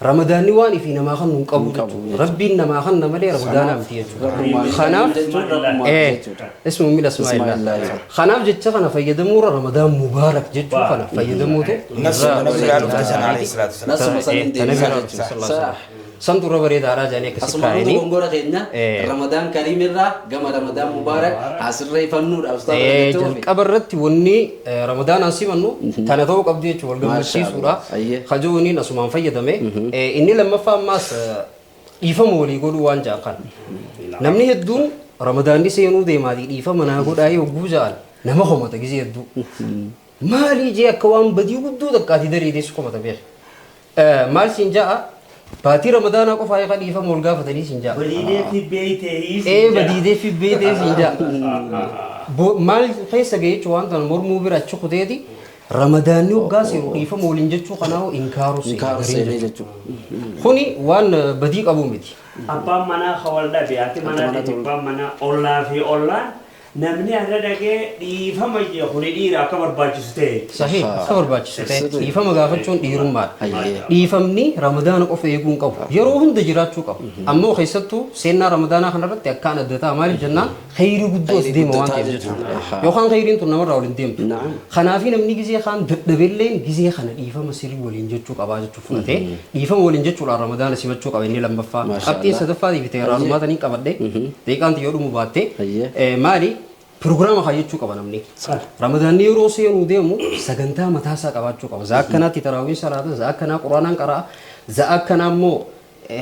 Ramadaanni waan ifii namaa kennu hin qabu jechuudha. Rabbiin namaa kenna malee Ramadaanaa miti jechuudha. Kanaaf اسم من أسماء الله. Kanaaf jecha kana fayyadamuurra Ramadaan mubaarak jechuu kana fayyadamuutu. San dura bareedaadha jedhanii akkasi Asumaan kaa'anii. Dogongora keenya Ramadaan kariim irraa gama Ramadaan mubaarak asirreeffannuudha, ustaaz. Jalqaba irratti wanni Ramadaanaan simannu tana ta'uu qabdi jechuudha, wal gammachiisuudha. Kajooniin asumaan fayyadame. Inni lammaffaa ammaas dhiifama walii godhuu waan jedhan kana. Namni hedduun Ramadaanni seenuu deemaatii dhiifama naa godhaa yogguu ja'an nama komata gizee hedduu. Maalii jee, akka waan badii guddoo takkaati dariideessu komata beeka. Maal siin ja'a, baatii Ramadaanaa qofaa eegaa dhiifama wal gaafatanii siin ja'a. Badiidee fi beeytee. Ee, badiidee fi beeytee siin ja'a. Maal keessa ga'e jechuun, waan kana mormuu bira achi kuteeti, Ramadaanni waggaa seenu dhiifama waliin jechuu kanaa inkaaru Inkaaru seenee jechuudha. Kuni waan badii qabu miti. Abbaan manaa ka wal dhabe, haati manaa fi abbaan manaa, ollaa fi ollaan, namni har'a dhaqee dhiifama jee kuni dhiira akka barbaachisu ta'e. Sahih, akka barbaachisu ta'e dhiifama gaafachuun dhiirummaadha. Dhiifamni Ramadaana qofa eeguu hin qabu. Yeroo hunda jiraachuu qabu. Ammoo keessattuu seenaa Ramadaanaa kanarratti akkaan adda ta'a. Maaliif jennaan, kheyrii guddoo as deema waan ta'eef jechuudha. Yookaan kheyriin tun namarraa ol hin deemtu. Kanaafii namni gizee kaan dadhabelleen gizee kana dhiifama sirrii waliin jechuu qabaa jechuu fudhatee dhiifama waliin jechuudhaan Ramadaana simachuu qaba inni lammaffaa. Qabxiin sadaffaatii fi teeraanumaa taniin qabadhe daqiiqaan yoo dhumu baatte maali? Pirogiraama kaayyachuu qaba namni. Ramadaanni yeroo seenuu deemu sagantaa mataasaa qabaachuu qaba. Za'a akkanaatti taraawiin salaata, za'a akkanaa quraanaan qara'a, za'a akkanaa immoo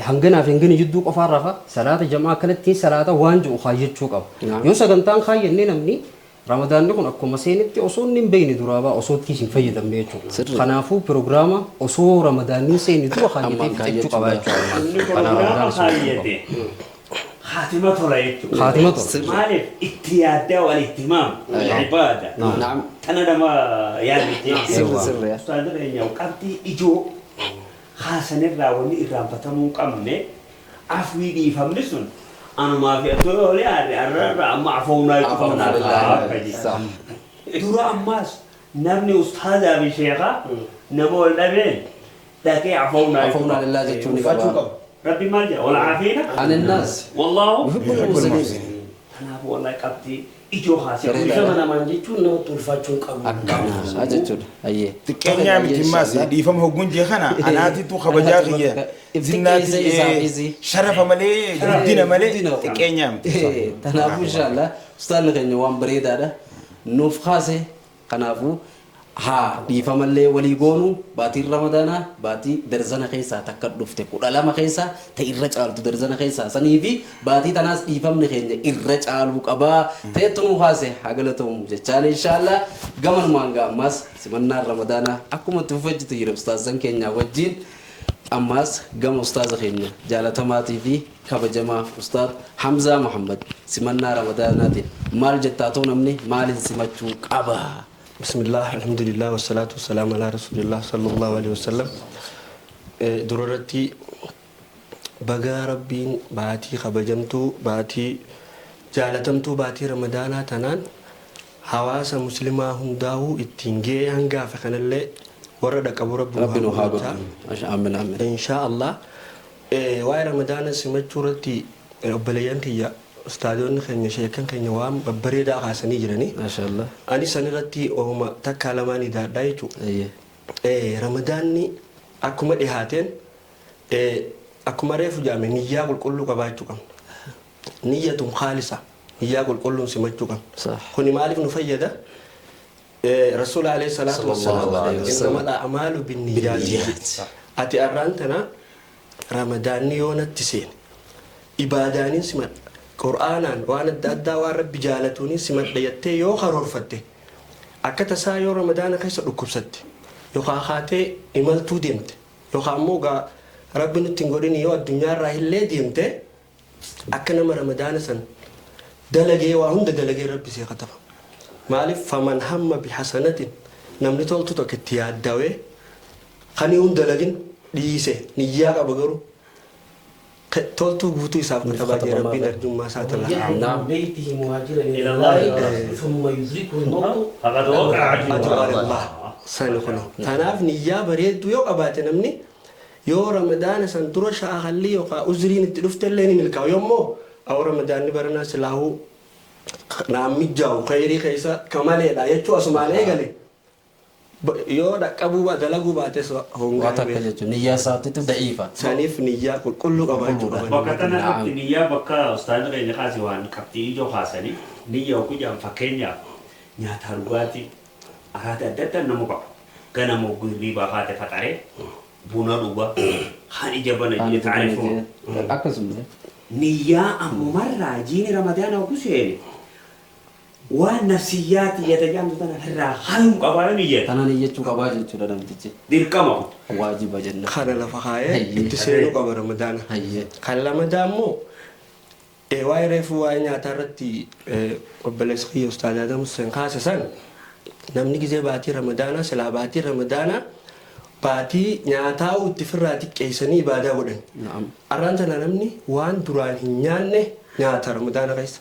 hanganaa fi hangana jidduu qofaan rafa, salaata jamaa akkanattiin salaata waan jedhu kaayyachuu qaba. Yoo sagantaan kaayyannee namni Ramadaanni kun akkuma seenitti osoo inni hin beekne duraa ba'a osoo ittiis hin fayyadamne jechuudha. Kanaafuu pirogiraama osoo Ramadaanni hin seenne dura kaayyatee fixachuu qaba jechuudha. Namni pirogiraama kaayyate haatima tola jechuudha. Haatima tola. Maaliif itti yaaddaa wal ihtimaam wal ibaada. Tana nama yaadde. Sirri sirri. Ustaazota keenya qabxii ijoo haasanirraa wanni irraanfatamuu hin qabne afwii dhiifamni sun anumaa fi atoo yoo yaadde arrarra amma afoonaa itti Afoonaa qabna. billaahi. Dura ammaas namni ustaazaa fi sheekaa nama wal dhabeen dhaqee afoonaa itti Afoonaa qaba. lillaa jechuun ni Uffachuu qaba. qabu. Rabbi maal jedha? Wal caafiina Ani naas. wallaahu Yuhibbul muhsiniin. Kanaafuu wallahi qabxii ijoo haasee Dhiifama namaan jechuun namatti ulfaachuu hin qabu. Akkana jechuudha. Ayyee. Xiqqeenyaa miti ammaas dhiifama hogguun jee kana anaatitu kabajaa kiyya zinnaati sharafa malee guddina malee xiqqeenyaa miti. Kanaafuu inshaallah ustaanni keenya waan bareedaadha. Nuuf kaase kanaafuu haa dhiifamallee walii goonu baatiin ramadaanaa baatii darzana keessaa takka dhufte 12 keessaa ta irra caaltu darzana keessaa sanii fi baatii tanaas dhiifamni keenya irra caaluu qabaa ta'etti nuu kaase haa galatoomu jechaan inshaallah gamanumaan gaa ammaas simannaan ramadaanaa akkuma itti fufajjitu jira ustaazan keenyaa wajjin ammaas gama ustaaza keenya jaalatamaatii fi kabajamaa ustaaz Hamzaa Muhammad simannaa ramadaanaatiin maal jettaa too namni maaliin simachuu qaba? Bismillah, alhamdulillah, wasalaatu wasalaamu ala rasulillah sallallahu alaihi wasallam. Dura irratti bagaa Rabbiin baatii kabajamtuu, baatii jaalatamtuu, baatii ramadaanaa tanaan hawaasa muslimaa hundaa'uu ittiin ga'ee hangaafa kanallee warra dhaqabu Rabbi Rabbi nu haa godhu. Amiin amiin. Inshaa Allah. Waa'ee ramadaana simachuu irratti obboleeyyan kiyya ustaadoonni keenya sheekan keenya waan babbareedaa kaasanii jiranii. Maashaallah. Ani san irratti ooma takkaa lamaan idaadhaa jechuudha. Ramadaanni akkuma dhihaateen akkuma reefu jaame niyyaa qulqulluu qabaachuu qabna. Niyyatun khaalisa niyyaa qulqulluun simachuu qabna. Kuni maaliif nu fayyada? Rasuula alayhi salaatu wassalaam innamal a'maalu binniyyaati. Ati arraan tana ramadaanni yoo natti seene ibaadaanin simadha qur'aanaan waan adda addaa waan rabbi jaalatuunin simadha jettee yoo karoorfatte akka tasaa yoo ramadaana keessa dhukkubsatte yookaan kaatee imaltuu deemte yookaan immoo gaa rabbi nutti hin godhin yoo addunyaarraa illee deemte akka nama ramadaana san dalagee waa hunda dalagee rabbi see kataba. Maaliif faman hamma bihasanatin namni toltu tokko itti yaaddawee kan hin dalagin dhiise niyyaa qaba garuu toltuu guutuu isaaf katabaa jee rabbiin arjummaa isaa tala. يخرج من بيته مهاجرا إلى الله ثم يدركه الموت فقد وقع أجر على الله sani kuno. Tanaaf niyyaa bareedduu yoo qabaate namni yoo ramadaana san dura shaakalli yookaan uzriin itti dhufte illee ni milkaa'u yoommoo awwa ramadaanni baranaa silaahuu naan mijaa'u khayrii keessa kamaleedha jechuu asumaan eegale yoo dhaqqabuu dalaguu baates Waa takka jechuun niyyaa isaatiitu da'iifa. Saniif niyyaa qulqulluu qabaachuu qaban. Bakka tana irratti niyyaa bakka ustaazota keenya kaase waan qabxii ijoo kaasanii niyyaa hojii fakkeenyaaf nyaata dhugaatii araada adda addaa nama qaba. Ganama hirribaa kaate faxaree buna dhuga kaan ija bana jee taarifu. Akkasuma. Niyyaa ammumarraa jiini ramadaana hogguu seene waan nafsiyyaati yata jaamtu tana irraa hayuun qabaa niyyaa. Tana niyyachuu qabaa jechuudha namtichi. Dirqama. Waajiba jenna. Kana lafa kaayee itti seenuu qaba ramadaana. Kan lamadaa immoo waa'ee reefuu waa'ee nyaataa irratti obboleessi kiyya ustaaz Adam Hussein kaase san namni gizee baatii ramadaanaa silaa baatii ramadaanaa baatii nyaataa itti firraa xiqqeessanii ibaadaa godhan. Arraan tana namni waan duraan hin nyaanne nyaata ramadaana keessa.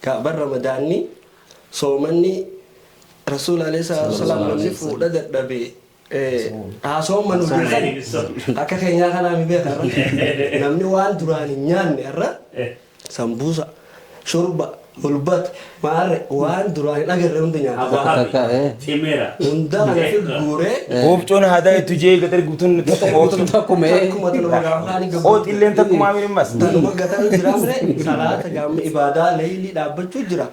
Gaaban ramadaanni soomanni Rasuul alayhi salaatu wasalaam namni fuudha dadhabee haasooman beekan akka keenyaa kanaa mi beeka namni waan duraan hin nyaanne irra sambuusa shurba Hulbat maarre waan duraan hin agarre hunda nyaata. Cimeera. Hunda kana fi guuree. Oofcoon aadaa itti jee gatar guutuun takkuma. Takkuma tanuma gaafa Oot illeen takkuma amiin mas. Tanuma gataa jira mire salaata gaama ibaadaa leeyilii dhaabbachuu jira.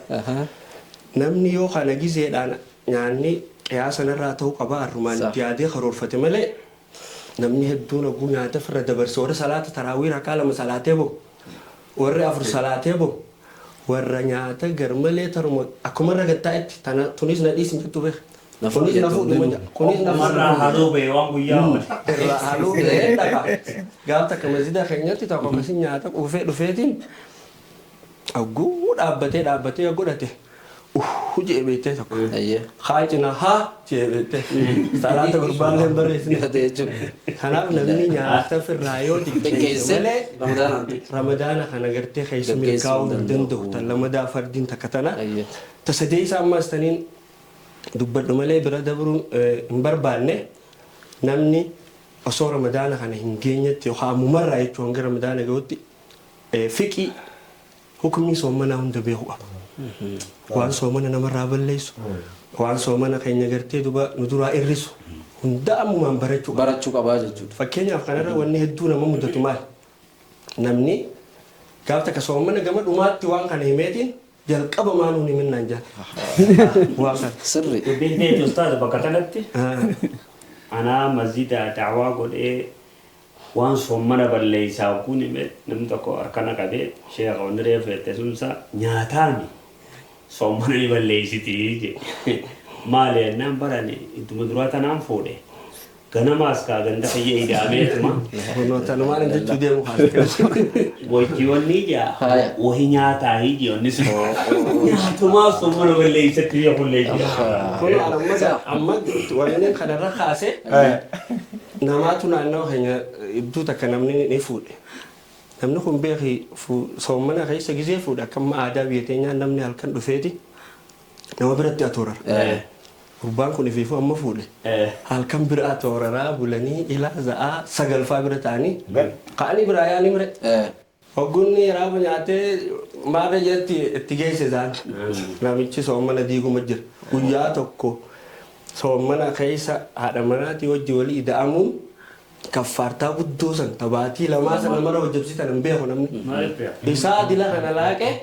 Namni yoo kana gizeedhaan nyaanni qiyaasa narraa ta'uu qaba arrumaan itti yaadee karoorfate malee namni hedduun oguu nyaata firra dabarse warra salaata taraawii rakaa 2 salaatee bo'u warri 4 salaatee bo'u warra nyaata garmalee taruma akkuma irra gattaa'etti tana tunis na dhiisin jettu beeka. Kunis na fuudhu kunis na Umarraa haaloo ba'e waan guyyaa oole. Irraa haaloo ba'ee dhaqa. Gaaf takka masjida keenyatti tokko akkasii nyaata quufee dhufeetiin oguu dhaabbatee dhaabbatee godhate. Jee beektee tokko. Haa cinaa haa jee beektee. Salaata gurbaallee hin barreessine. Kanaaf namni nyaata firraa yoo xiqqeesse malee ramadaana kana gartee keessa milkaa'uu hin danda'u. Tan lamadaa fardiin takka tana. Ta sadee isaa ammaas taniin dubbadhu malee bira dabruun hin barbaanne namni osoo ramadaana kana hin geenyetti yookaan ammumarraa jechuun hanga ramadaana gahutti fiqii hukumii soomanaa hunda beekuu qaba. Waan soomana namarraa balleessu, waan soomana keenya gartee duba nu duraa irrisu hunda ammumaan barachuu qaba. Barachuu qabaa jechuudha. Fakkeenyaaf kanarra wanni hedduu nama mudatu maali? Namni gaaf takka soomana gama dhumaatti waan kana himeetiin jalqaba maanuun himinnaan jala. Waan kana. Sirri. Dubbiin teeti ustaaz bakka kanatti anaa masjida da'waa godhee waan soomana balleessaa kun hime namni tokko harkana qabee sheekha wanni reefu jette sunsa nyaataami soomana ni balleessitii je. Maali jennaan barani ittuma duraa tanaan fuudhe. Ganamaas kaa ganda kiyya ida'ameetuma. Tanumaan jechuu deemu haasa'e. Wajji wanni ijaa wahi nyaataa hiji wanni sun. Nyaatumaa soomana balleessatti biyya kullee jira. Kun amma wanni kanarra kaase namaatu naannoo keenya iddoo takka namni ni fuudhe. Namni kun beeki soomana keessa gizee fuudhe akka amma aadaa biyya teenyaa namni halkan dhufeeti nama biratti atoorara. Gurbaan kun ifiifuu amma fuudhe. Halkan bira atooraraa bulanii ilaa za'aa 9 faa bira ta'anii ka'anii biraa yaa'anii mire. Hoggunni raaba nyaatee maarra jetti itti geesse isaan. Namichi soomana diiguma jira. Guyyaa tokko soomana keessa haadha manaatii wajji walii ida'amuun kaffaartaa guddoo san tabaatii lamaa san namarra hojjabsiisan hin beeku namni. Isaa dila kana laaqee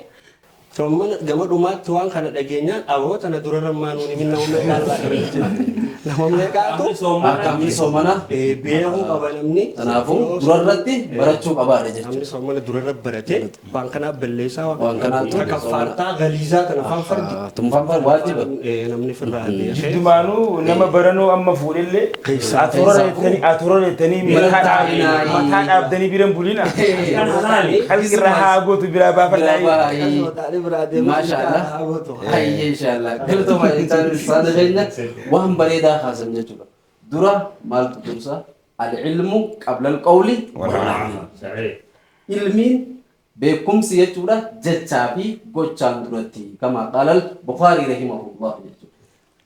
soomana gama dhumaatti waan kana dhageenyaan aboota na dura ramaanuun himin nama meeqaa laaqee nama meeqaatu Akkamni soomana beekuu qaba namni. Kanaafuu durarratti barachuu qabaadha jechuudha. Namni soomana durarra baratee waan kanaaf balleessaa waan kanaatu kaffaartaa galiizaa kana afaan fardi. Tumfaan fardi waajiba. Namni firraa beekee. Jiddumaanuu nama baranoo amma fuudhellee atoora jettanii mataa dhaabdanii biran bulina. Halkirra haa gootu biraa baafadhaa. Maashaallah. Hayyee inshaallah. Galatooma jechaan saada keenya waan bareedaa kaasan jechuudha. Dura maaltu dursa? Al-ilmu qabla al-qawli wal-amal. Ilmiin beekumsi jechuudha jechaa fi gochaan duratti kama qaala al-Bukhari rahimahullah jechuudha.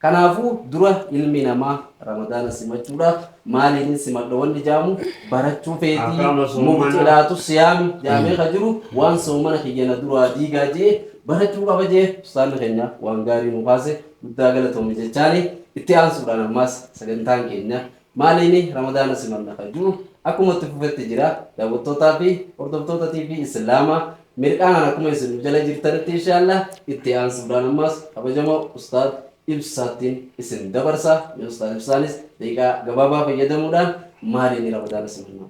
Kanaafuu dura ilmi namaa ramadaana simachuudhaaf maaliin simadha wanni jaamu barachuu feetii mubtilaatu siyaami jaamee ka jiru waan soomana kiyyana duraa diigaa jee barachuu qaba jee ustaanni keenya waan gaarii nu kaase guddaa galatoomi jechaani itti aansuudhaan ammaas sagantaan keenya maaliin ramadaana simanna kan jiru akkuma itti fufetti jira daawwattootaa fi hordoftoota TV Islaamaa mirqaanaan akkuma isin jala jirtanitti inshaallah itti aansuudhaan ammaas kabajamoo ustaad ibsaatiin isin dabarsa. Ustaad Ibsaanis daqiiqaa gabaabaa fayyadamuudhaan maaliin ramadaana simannaa.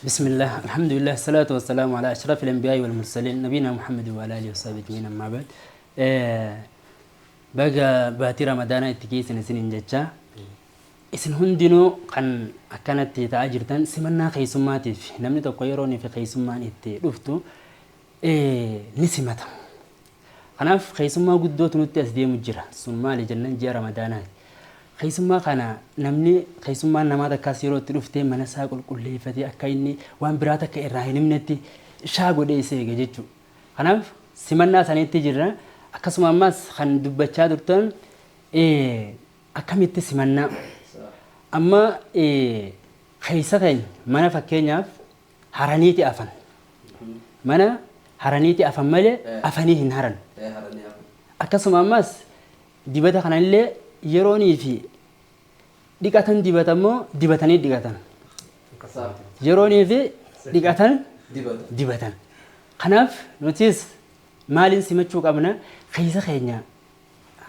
بسم الله الحمد لله الصلاة والسلام على أشرف الأنبياء والمرسلين نبينا محمد وعلى آله وصحبه أجمعين أما بعد. بقى باتي رمضان اتكي سنين جتشا isin hundinuu kan akkanatti ta'aa jirtan simannaa keessummaatiif namni tokko yeroo inni fi keessummaan itti dhuftu ni simata. Kanaaf keessummaa guddootu nutti as deemu jira. Sun maali jennaan ji'a Ramadaanaati. Keessummaa kana namni keessummaan namaa takkaas yeroo itti dhuftee mana isaa qulqulleeffatee akka inni waan biraa takka irraa hin himnetti shaa godhee isa eega jechuudha. Kanaaf simannaa sanitti jirra. Akkasuma ammas kan dubbachaa turtan akkamitti simannaa amma keessa keenya mana fakkeenyaaf haraniiti afan mana Haraniiti afan malee afanii hin haran. Akkasuma ammas dibata kanallee yeroonii fi dhiqatan dibatammoo dibatanii dhiqatan. Yeroonii fi dhiqatan dibatan. Kanaaf nutis maaliin simachuu qabna keessa keenya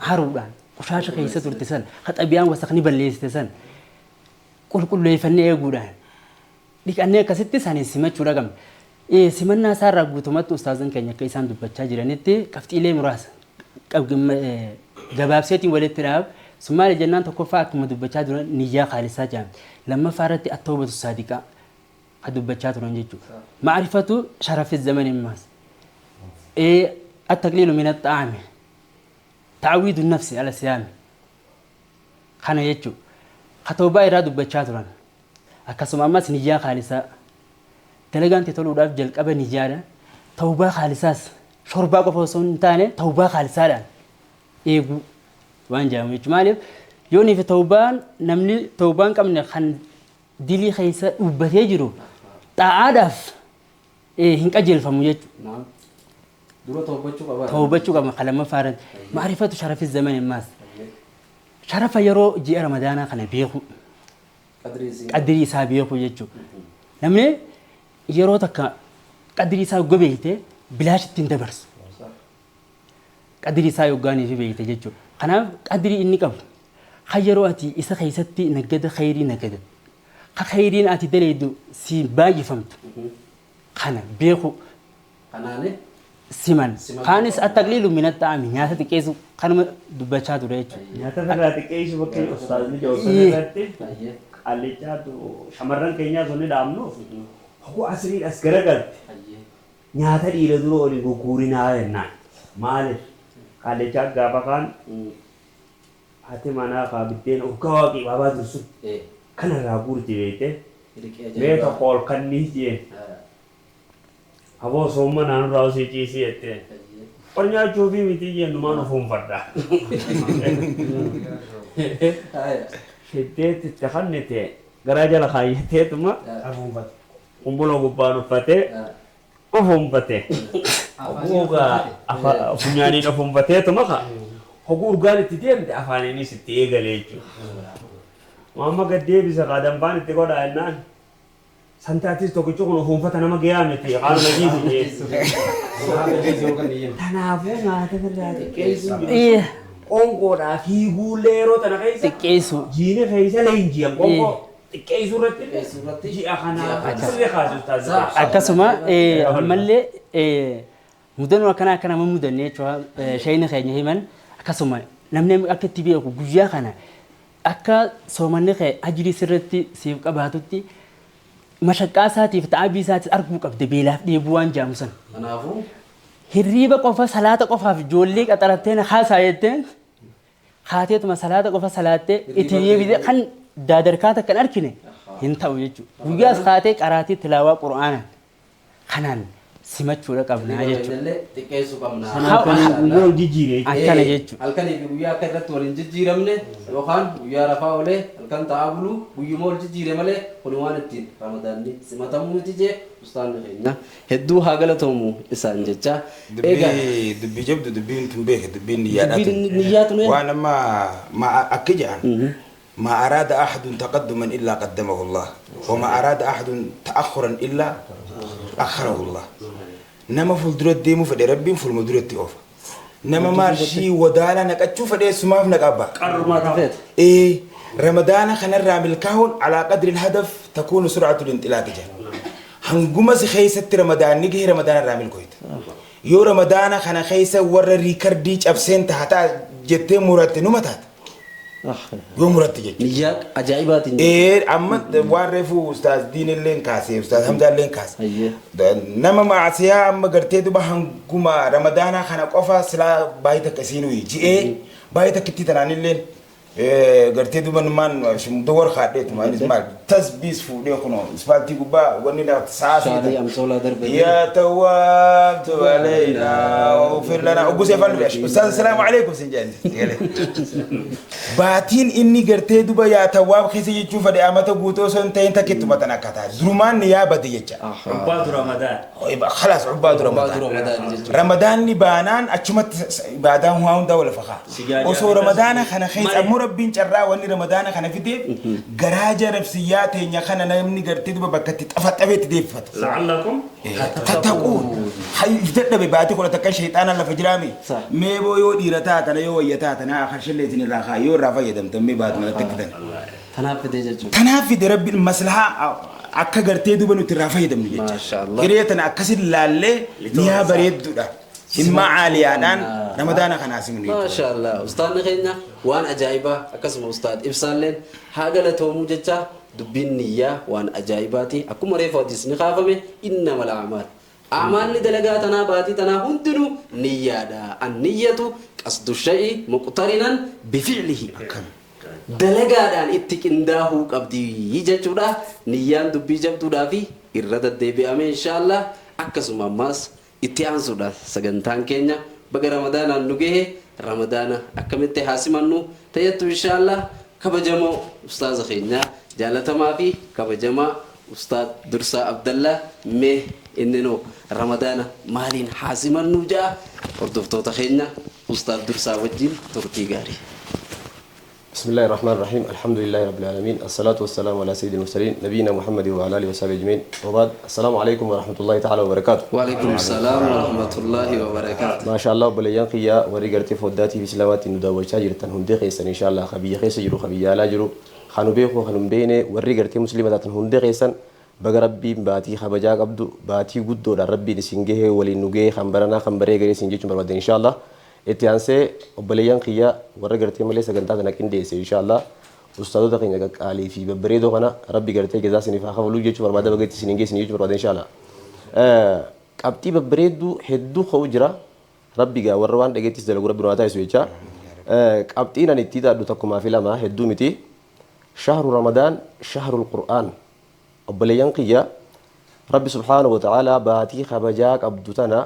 haruudhaan qushaasha keessa turte san ka xabiyaan wasaqni balleessite san qulqulleeffannee eeguudhaan dhiqannee akkasitti saniin simachuudha qabna. Simannaa isaarraa guutumatti ustaazan keenya akka isaan dubbachaa jiranitti qabxiilee muraasa gabaabseetiin walitti dhaab. Sun maali jennaan tokkoffaa akkuma dubbachaa turan niyyaa khaalisaa jedhamti. Lammaffaa irratti attawbatu saadiqaa ka dubbachaa turan jechuudha. Ma'rifatu sharafi zamani maas. Attaqliilu min axxaami. Ta'awiidu nafsi ala siyaami. Kana jechuudha. Ka tawbaa irraa dubbachaa turan. Akkasuma ammas niyyaa khaalisaa. Dalagaan tee toluudhaaf jalqaba niyyaadha. Tawbaa khaalisaas shorbaa qofa osoo hin taane tawbaa khaalisaadhaan eeguu waan jedhamu jechuudha. Maaliif yoonii fi tawbaan namni tawbaan qabne kan dilii keessa dhuubbatee jiru xaa'aadhaaf hin qajeelfamu jechuudha. Dura tawbachuu qaba. Tawbachuu qaba kan lammaffaa irratti. Ma'rifatu sharafi zamani ammaas. Sharafa yeroo ji'a Ramadaanaa kana beeku. Qadrii isaa beeku jechuudha. Namni yeroo takka qadrii isaa yogga beekte bilaash ittiin dabarsu. Qadrii isaa yoggaanii fi beekte jechuudha. Kanaaf qadrii inni qabu kan yeroo ati isa keessatti naggada khayrii naggada. Ka khayriin ati daleeydu si baay'ifamtu kana beeku. Kanaani siman. Kaanis attaqliilu min axxaami nyaata xiqqeessu kanuma dubbachaa ture jechuudha. Nyaata irraa xiqqeessu bakki ustaazni jedhu irratti qaallichaatu shamarran keenyaa sun ni dhaabnuuf hoguu asriin as garagalte nyaata dhiira dura olii gugguurinaa jennaan. Maaliif qaallichaa gaafa kaan haati manaa kaa biddeen hoggaa waaqii baabaa dursu kanarraa guurti beekte mee tokko ol kannii jeen. Aboo sooma naannoo osii ciisii jettee. Ol nyaachuu fi miti jennumaan ofuunfadha. Fiddeetti itti kannite garaa jala kaayyateetuma kumbula gubbaan uffatee ofuunfate. Hoguugaa funyaaniin ofuunfateetuma ka hoguu urgaan itti deemte afaaniinis itti eegale jechuudha. Waan gad deebisa qaadambaan itti godhaa jennaan. Santaatis tokkichi kun ofuunfata nama gahaa miti qaama jiisu jee. Kanaafuu nyaata irraa xiqqeessuun jiru. Qoonqoodhaa fiiguullee yeroo tana keessa. Xiqqeessu. Jiina keessa leenji'an qoonqoo xiqqeessuu irratti ji'a kanaa sirrii kaasu taasisa. Akkasuma ammallee mudannoo akkanaa akka nama mudanne jechuudha shayni keenya himan akkasuma namni akka itti beeku guyyaa kana akka soomanni kee ajrii sirriitti siif qabaatutti mashaqqaa isaatiif ta'abii isaatiif arguu qabde beelaaf dheebuu waan jedhamu san. Kanaafuu Hirriiba qofa salaata qofaaf ijoollee qaxarattee na kaasaa jetteen kaateetuma salaata qofa salaattee itti deebitee kan daadarkaa takka hin argine hin ta'u jechuudha. Guyyaas kaatee qaraatii tilaawaa qura'aanaan kanaan simachuudha qabnaa jechuudha. Xiqqeessuu qabna. Halkanii guyyaa wal jijjiire. Akkana jechuudha. Halkanii fi guyyaa akka irratti wal hin jijjiiramne yookaan guyyaa rafaa oolee halkan taa'aa bulu guyyuma wal jijjiire malee kun waan ittiin ramadaanni simatamuu miti jee ustaanni keenya hedduu haa galatoomu isaan jecha. Dubbii dubbii jabdu dubbiin tun beeke dubbiin niyyaadhaa tun. Dubbiin niyyaa tun. Waan amma ma akka jedhan ما أراد أحد تقدما إلا قدمه الله وما أراد أحد تأخرا إلا أخره الله. نما فولدرت ديمو فدي ربي فولمدرت أوفا. نما مارشي ودالا نكتشو فدي سماف نكابا. إيه رمضان خنا رامل كهون على قدر الهدف تكون سرعة الانطلاق جا. هنقوم خيسة رمضان نجي رمضان رامل كويت. يو رمضان خنا خيسة ور ريكارديج أبسنت حتى جت مرت نمتات. يوم مرت جت. نياك عجائبات. إيه أما وارفو أستاذ دين اللين كاسي أستاذ حمزة اللين كاسي. نما مع سيا أما قرتي دبا هنقوم رمضان خنا قفا سلا بايتك كسينوي جي إيه بايتك كتير تراني اللين Gartee duuba numaan dowar kaadheetuma innis maal tasbiis fuudhee kunoo ispaaltii gubbaa wanni Shaalii amsoolaa darbe. يا تواب تب علينا واغفر لنا وقوس يا فندم استاذ السلام عليكم سنجان baatiin inni gartee duba yaa tawwaab keessa jechuu fedhe amata guutuu osoo hin ta'in takkittuma tan akka ta'a durumaan ni yaabate jecha. Cubbaatu Ramadaan. Khalaas cubbaatu Ramadaan. Ramadaanni baanaan achumatti ibaadaan waa hundaa wal fakaa. Osoo Ramadaana kana keessa ammoo rabbiin carraa wanni Ramadaana kana fideef garaa jarabsiyyaa teenya kana namni gartee duba bakka itti xafaxafeetti deebifata. لعلكم Tattaquun dadhabe baatii 11 sheexaana lafa jiraame mee boo yoo dhiira taatana yoo wayya taatana akarshallee isin irraa kaa yoo irraa fayyadamtan mee baatu malatti akkitan. Tanaaf fide jechuudha. Kanaaf fide rabbiin maslahaa akka gartee duba nuti irraa fayyadamnu jecha. Hiree tana akkasin laallee mi'a bareedduudha. Himmaa caaliyaadhaan Ramadaana kanaa simnu jechuudha. Maashaallah ustaadni keenya waan ajaa'ibaa akkasuma ustaad ibsaalleen haa galatoomuu jecha dubbiin niyyaa waan ajaa'ibaati akkuma reefu hadiisni kaafame innamal a'maal. A'maalli dalagaa tanaa baatii tanaa hundinuu niyyaadha. Anniyyatu qasdu shay'i muqtarinan bifi'lihi. Dalagaadhaan itti qindaahuu qabdi jechuudha. Niyyaan dubbii jabduudhaa fi irra deddeebi'ame inshaallah akkasuma ammaas itti aansuudha sagantaan keenya baga ramadaanaan nu gahe ramadaana akkamitti haa simannu tayyattu inshaallah kabajamoo ustaaza keenya jaalatamaa fi kabajamaa ustaad Dursaa Abdallaa mee inni noo ramadaana maaliin haa simannu ja'a hordoftoota keenya ustaad Dursaa wajjin turtii gaarii. بسم الله الرحمن الرحيم الحمد لله رب العالمين الصلاة والسلام على سيد المرسلين نبينا محمد وعلى آله وصحبه أجمعين وبعد السلام عليكم ورحمة الله تعالى وبركاته. وعليكم السلام ورحمة الله وبركاته. ما شاء الله بليان قيا وري قرتي فوداتي في سلامات نداوشا جرتن هندي خيسن إن شاء الله خبي خيس جرو خبي لا جرو خانو بيخو خانو بينه وري قرتي مسلمة تاتن هندي خيسن بقى ربي باتي خبجا قبدو باتي قدو ربي نسنجه ولي نجيه خمبرنا خمبري غري سنجي برباد إن شاء الله. Itti aansee obboleeyyan kiyya warra gartee malee sagantaa kana qindeesse inshaallah ustaadota keenya qaqqaalii fi babbareedoo kana rabbi gartee jazaa isiniif haa kafaluu jechuu barbaada baga itti isiniin geessine jechuu barbaada inshaallah. Qabxii babbareedduu hedduu ka'u jira rabbi gaa warra waan dhageettis dalagu rabbi nu haa taasisu jecha. Qabxiin ani itti taadhu tokkumaa fi lama hedduu miti. Shahru Ramadaan shahrul Qur'aan obboleeyyan kiyya rabbi subhaanahu wa ta'aalaa baatii kabajaa qabdu tana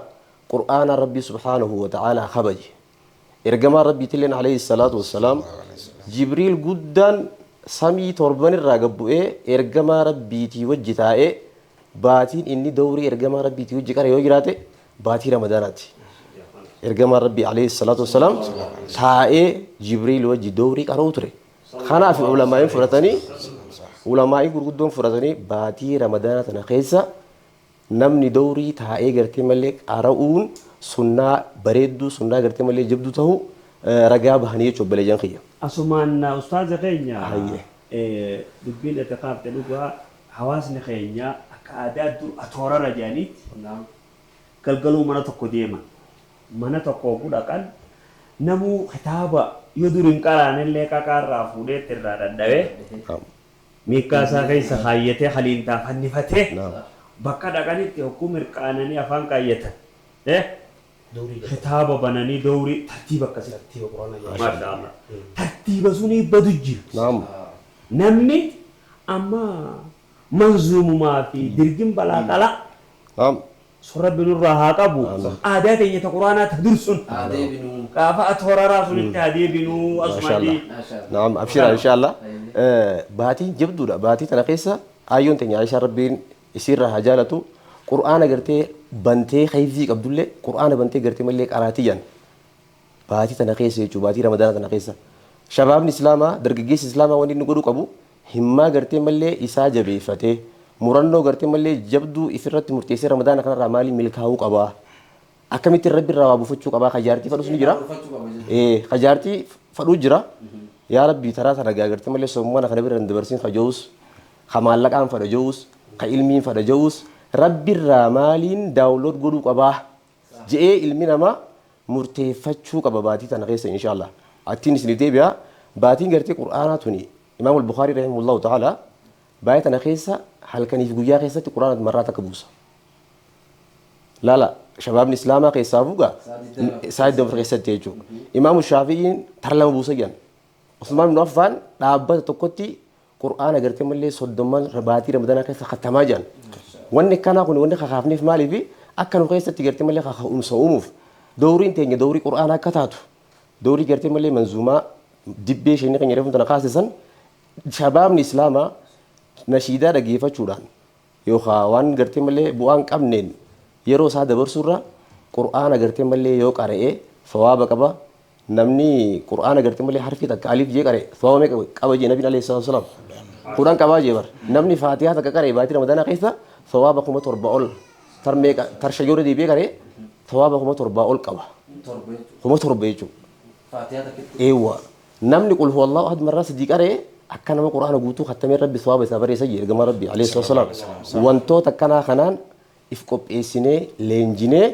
قرآن ربي سبحانه وتعالى خبج إرجما ربي تلين عليه الصلاة والسلام جبريل جدا سمي تربان الرجب إيه إرجما ربي تيوجه تاء باتين إني دوري إرجما ربي تيوجه كار يوجراته باتي رمضانات إرجما ربي عليه الصلاة والسلام تاء جبريل وجه دوري كاروتري خنا في علماء فرتني علماء قدوم فرتني باتي رمضانات نخيسة namni dowrii taa'ee gartee malee qara'uun sunnaa bareedduu sunnaa gartee malee jabduu ta'uu ragaa bahanii jechuudha obboleeyyan kiyya. Asumaan ustaaza keenya dubbiin itti kaafte dhugaa hawaasni keenya akka aadaa dur atoorara jedhaniitti galgaluu mana tokko deema. Mana tokko oguu dhaqan namuu kitaaba yoo dur hin qaraanillee qaqaarraa fuudhee irraa dadhabee miikkaa isaa keessa kaayyatee haliintaa fannifatee bakka dhaqanitti hokkuu mirqaananii afaan kaayyatan. Kitaaba bananii dowrii tartiiba akkasii. Maashaallah. Tartiiba sunii badu jira. Namni amma manzuumumaa fi dirgin balaa qalaa. Rabbi nurraa haa qabu. Aadaa teenya ta quraanaa ta dursun. Gaafa atooraraa sunitti haa deebinuu asumaati. Naam abshira inshaallah. Baatiin jabduudha. Baatii tana keessa ayyoon teenya Aishaa rabbiin isirraa haa jaalatu qur'aana gartee bantee khayfii qabdullee qur'aana bantee gartee malee qaraatiyyan baatii tana keessa jechuudha baatii ramadaana tana keessa shabaabni islaamaa dargaggeessi islaamaa wanni inni godhuu qabu himmaa gartee malee isaa jabeeffatee murannoo gartee malee jabduu ifirratti murteessee ramadaana kanarraa maaliin milkaa'uu qabaa akkamitti rabbi irraa waa buufachuu qabaa kajaartii fadhus ni jira kajaartii fadhuu jira yaa rabbi taraa tana gartee malee sommana kana bira hin dabarsin kajoos kamaallaqaan fadha joos ka ilmiin fadha ja'us rabbi irraa maaliin daawunlood godhuu qabaa je'ee ilmi namaa murteeffachuu qaba baatii tana keessa inshaallah. Attiin isin deebi'a baatiin gartee qur'aanaa tuni Imaam al-Bukhaarii rahimahullahu ta'ala baay'ee tana keessa halkaniif guyyaa keessatti qur'aana marraa takka buusa. Laala shabaabni islaamaa keessaa fuugaa saayid dabra keessatti jechuudha. Imaam Shaafi'iin tara lama buusa jedhan. Usmaan ibn Affaan dhaabbata tokkotti Qur'aana gartee mallee soddomman baatii Ramadaanaa keessa khattamaa jiran. Wanni akkanaa kun wanni kakaafneef maaliifi akka nu keessatti gartee mallee kaka'umsa uumuuf dowriin teenya dowrii Qur'aanaa akka taatu dowrii gartee mallee manzuumaa dibbee sheekni keenya reefuun tana kaase san shabaabni Islaamaa nashiidaa dhageeffachuudhaan yookaa waan gartee malee bu'aa hin qabneen yeroo isaa dabarsuurra Qur'aana gartee malee yoo qara'e sawaaba qaba. Namni Qur'aana gartee malee harfii takka aliif jee qara'e sawaaba meeqa qaba jee Nabiin alayhi salaatu wasalaam. 10 qabaa jee bar. Namni Faatihaa takka qara'e baatii Ramadaanaa keessa sawaaba 7000 ol tar meeqa tar shan yoo irra deebi'ee qara'e sawaaba 7000 ol qaba. 7000 jechuudha. Eewwa. Namni qul huwallahu ahad marraa sadii qara'e akka nama Qur'aana guutuu khattamee Rabbi sawaaba isaa barreessa jee ergamaan Rabbii alayhi salaatu wasalaam. Wantoota akkanaa kanaan if qopheessinee leenjinee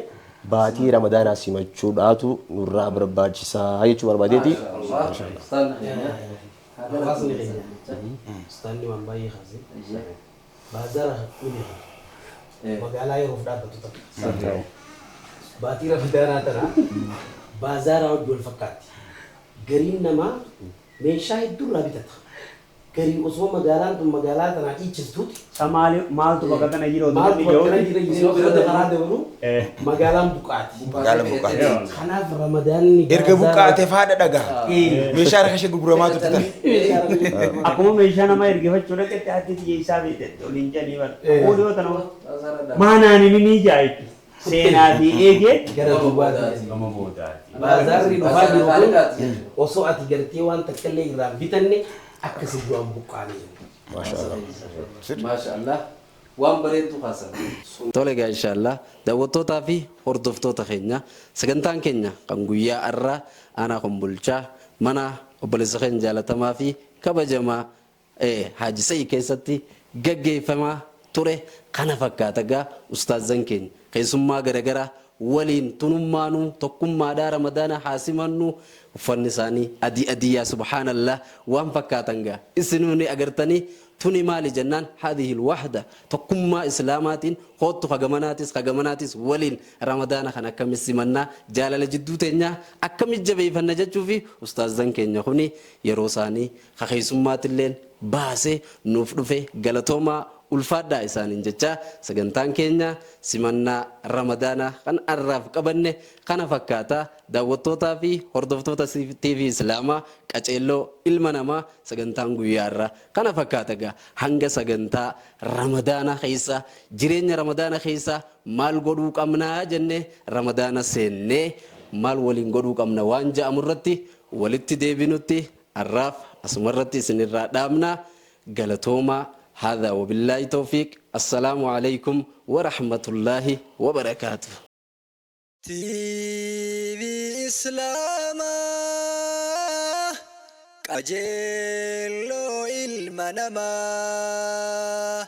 baatii Ramadaanaa simachuudhaatu nurraa barbaachisa jechuu barbaadeeti. Hawaasni keenya ustaanni waan baay'ee kaase. Baazaara ni beekna. Magaalaa yeroof dhaabbatu takka. Baatii Ramadaanaa tana baazaaraa wajji wal fakkaatti. Gariin namaa meeshaa hedduu irraa bitata. Garii osoo magaalaan tun magaalaa tanaa dhiichistuuti. Sa maali maaltu bakka kana jira odoo Maaltu namni bakka kana ja'uuti. jira jedhee osoo namni karaa dabalu magaalaan buqqaati. Magaalaan buqqaati. Kanaaf Ramadaanni Erga baazaaraa buqqaate faadha dhagaha. Meeshaa harka ishee gurguramaa turte tana. Akkuma meeshaa nama ergifachuu dhaqetti haati tiyya isaa beekte waliin jedhanii bara. Ooluu tana maanaan himini jaa jechuudha. Seenaa fi eegee gara duubaati. Gama boodaati. Baazaarri dhufaa jiru kun osoo ati gartee waan takka illee irraa hin bitanne akka si du'an buqqaane jenna. Maasha Allah. Waan bareeddu kaasan. Tole egaa inshallah daawwattootaa fi hordoftoota keenya sagantaan keenya kan guyyaa arraa aanaa Kombolchaa mana obboleessa keenya jaalatamaa fi kabajamaa Haaji Sa'i keessatti gaggeeffamaa ture kana fakkaata egaa ustaazzan keenya keessummaa garagaraa waliin tunummaanuu tokkummaadhaa ramadaana haa simannu uffanni isaanii adii adii yaa subhaanallah waan fakkaatan gaa isinuu ni agartanii tuni maali jennaan haadihil wahda tokkummaa islaamaatiin koottu ka gamanaatis ka gamanaatis waliin ramadaana kana akkami simannaa jaalala jidduu teenyaa akkami jabeeyfanna jechuufi ustaazzan keenya kuni yeroo isaanii ka keessummaatilleen baase nuuf dhufe galatoomaa ulfaadhaa isaaniin jechaa sagantaan keenya simannaa Ramadaanaa kan arraaf qabanne kana fakkaata daawwattootaa fi hordoftoota TV Islaamaa qaceelloo ilma namaa sagantaan guyyaa arraa kana fakkaata egaa hanga sagantaa Ramadaana keessa jireenya Ramadaana keessa maal godhuu qabnaa jennee Ramadaana seennee maal waliin godhuu qabna waan ja'amu irratti walitti deebinutti Arraaf asumarratti isinirraa dhaabna galatoomaa Haadhaa wabillaahi tawfiiq Assalaamu Aleeykum warahmatullaahi wabarakaatuh. TV Islaamaa qajeelloo ilma namaa.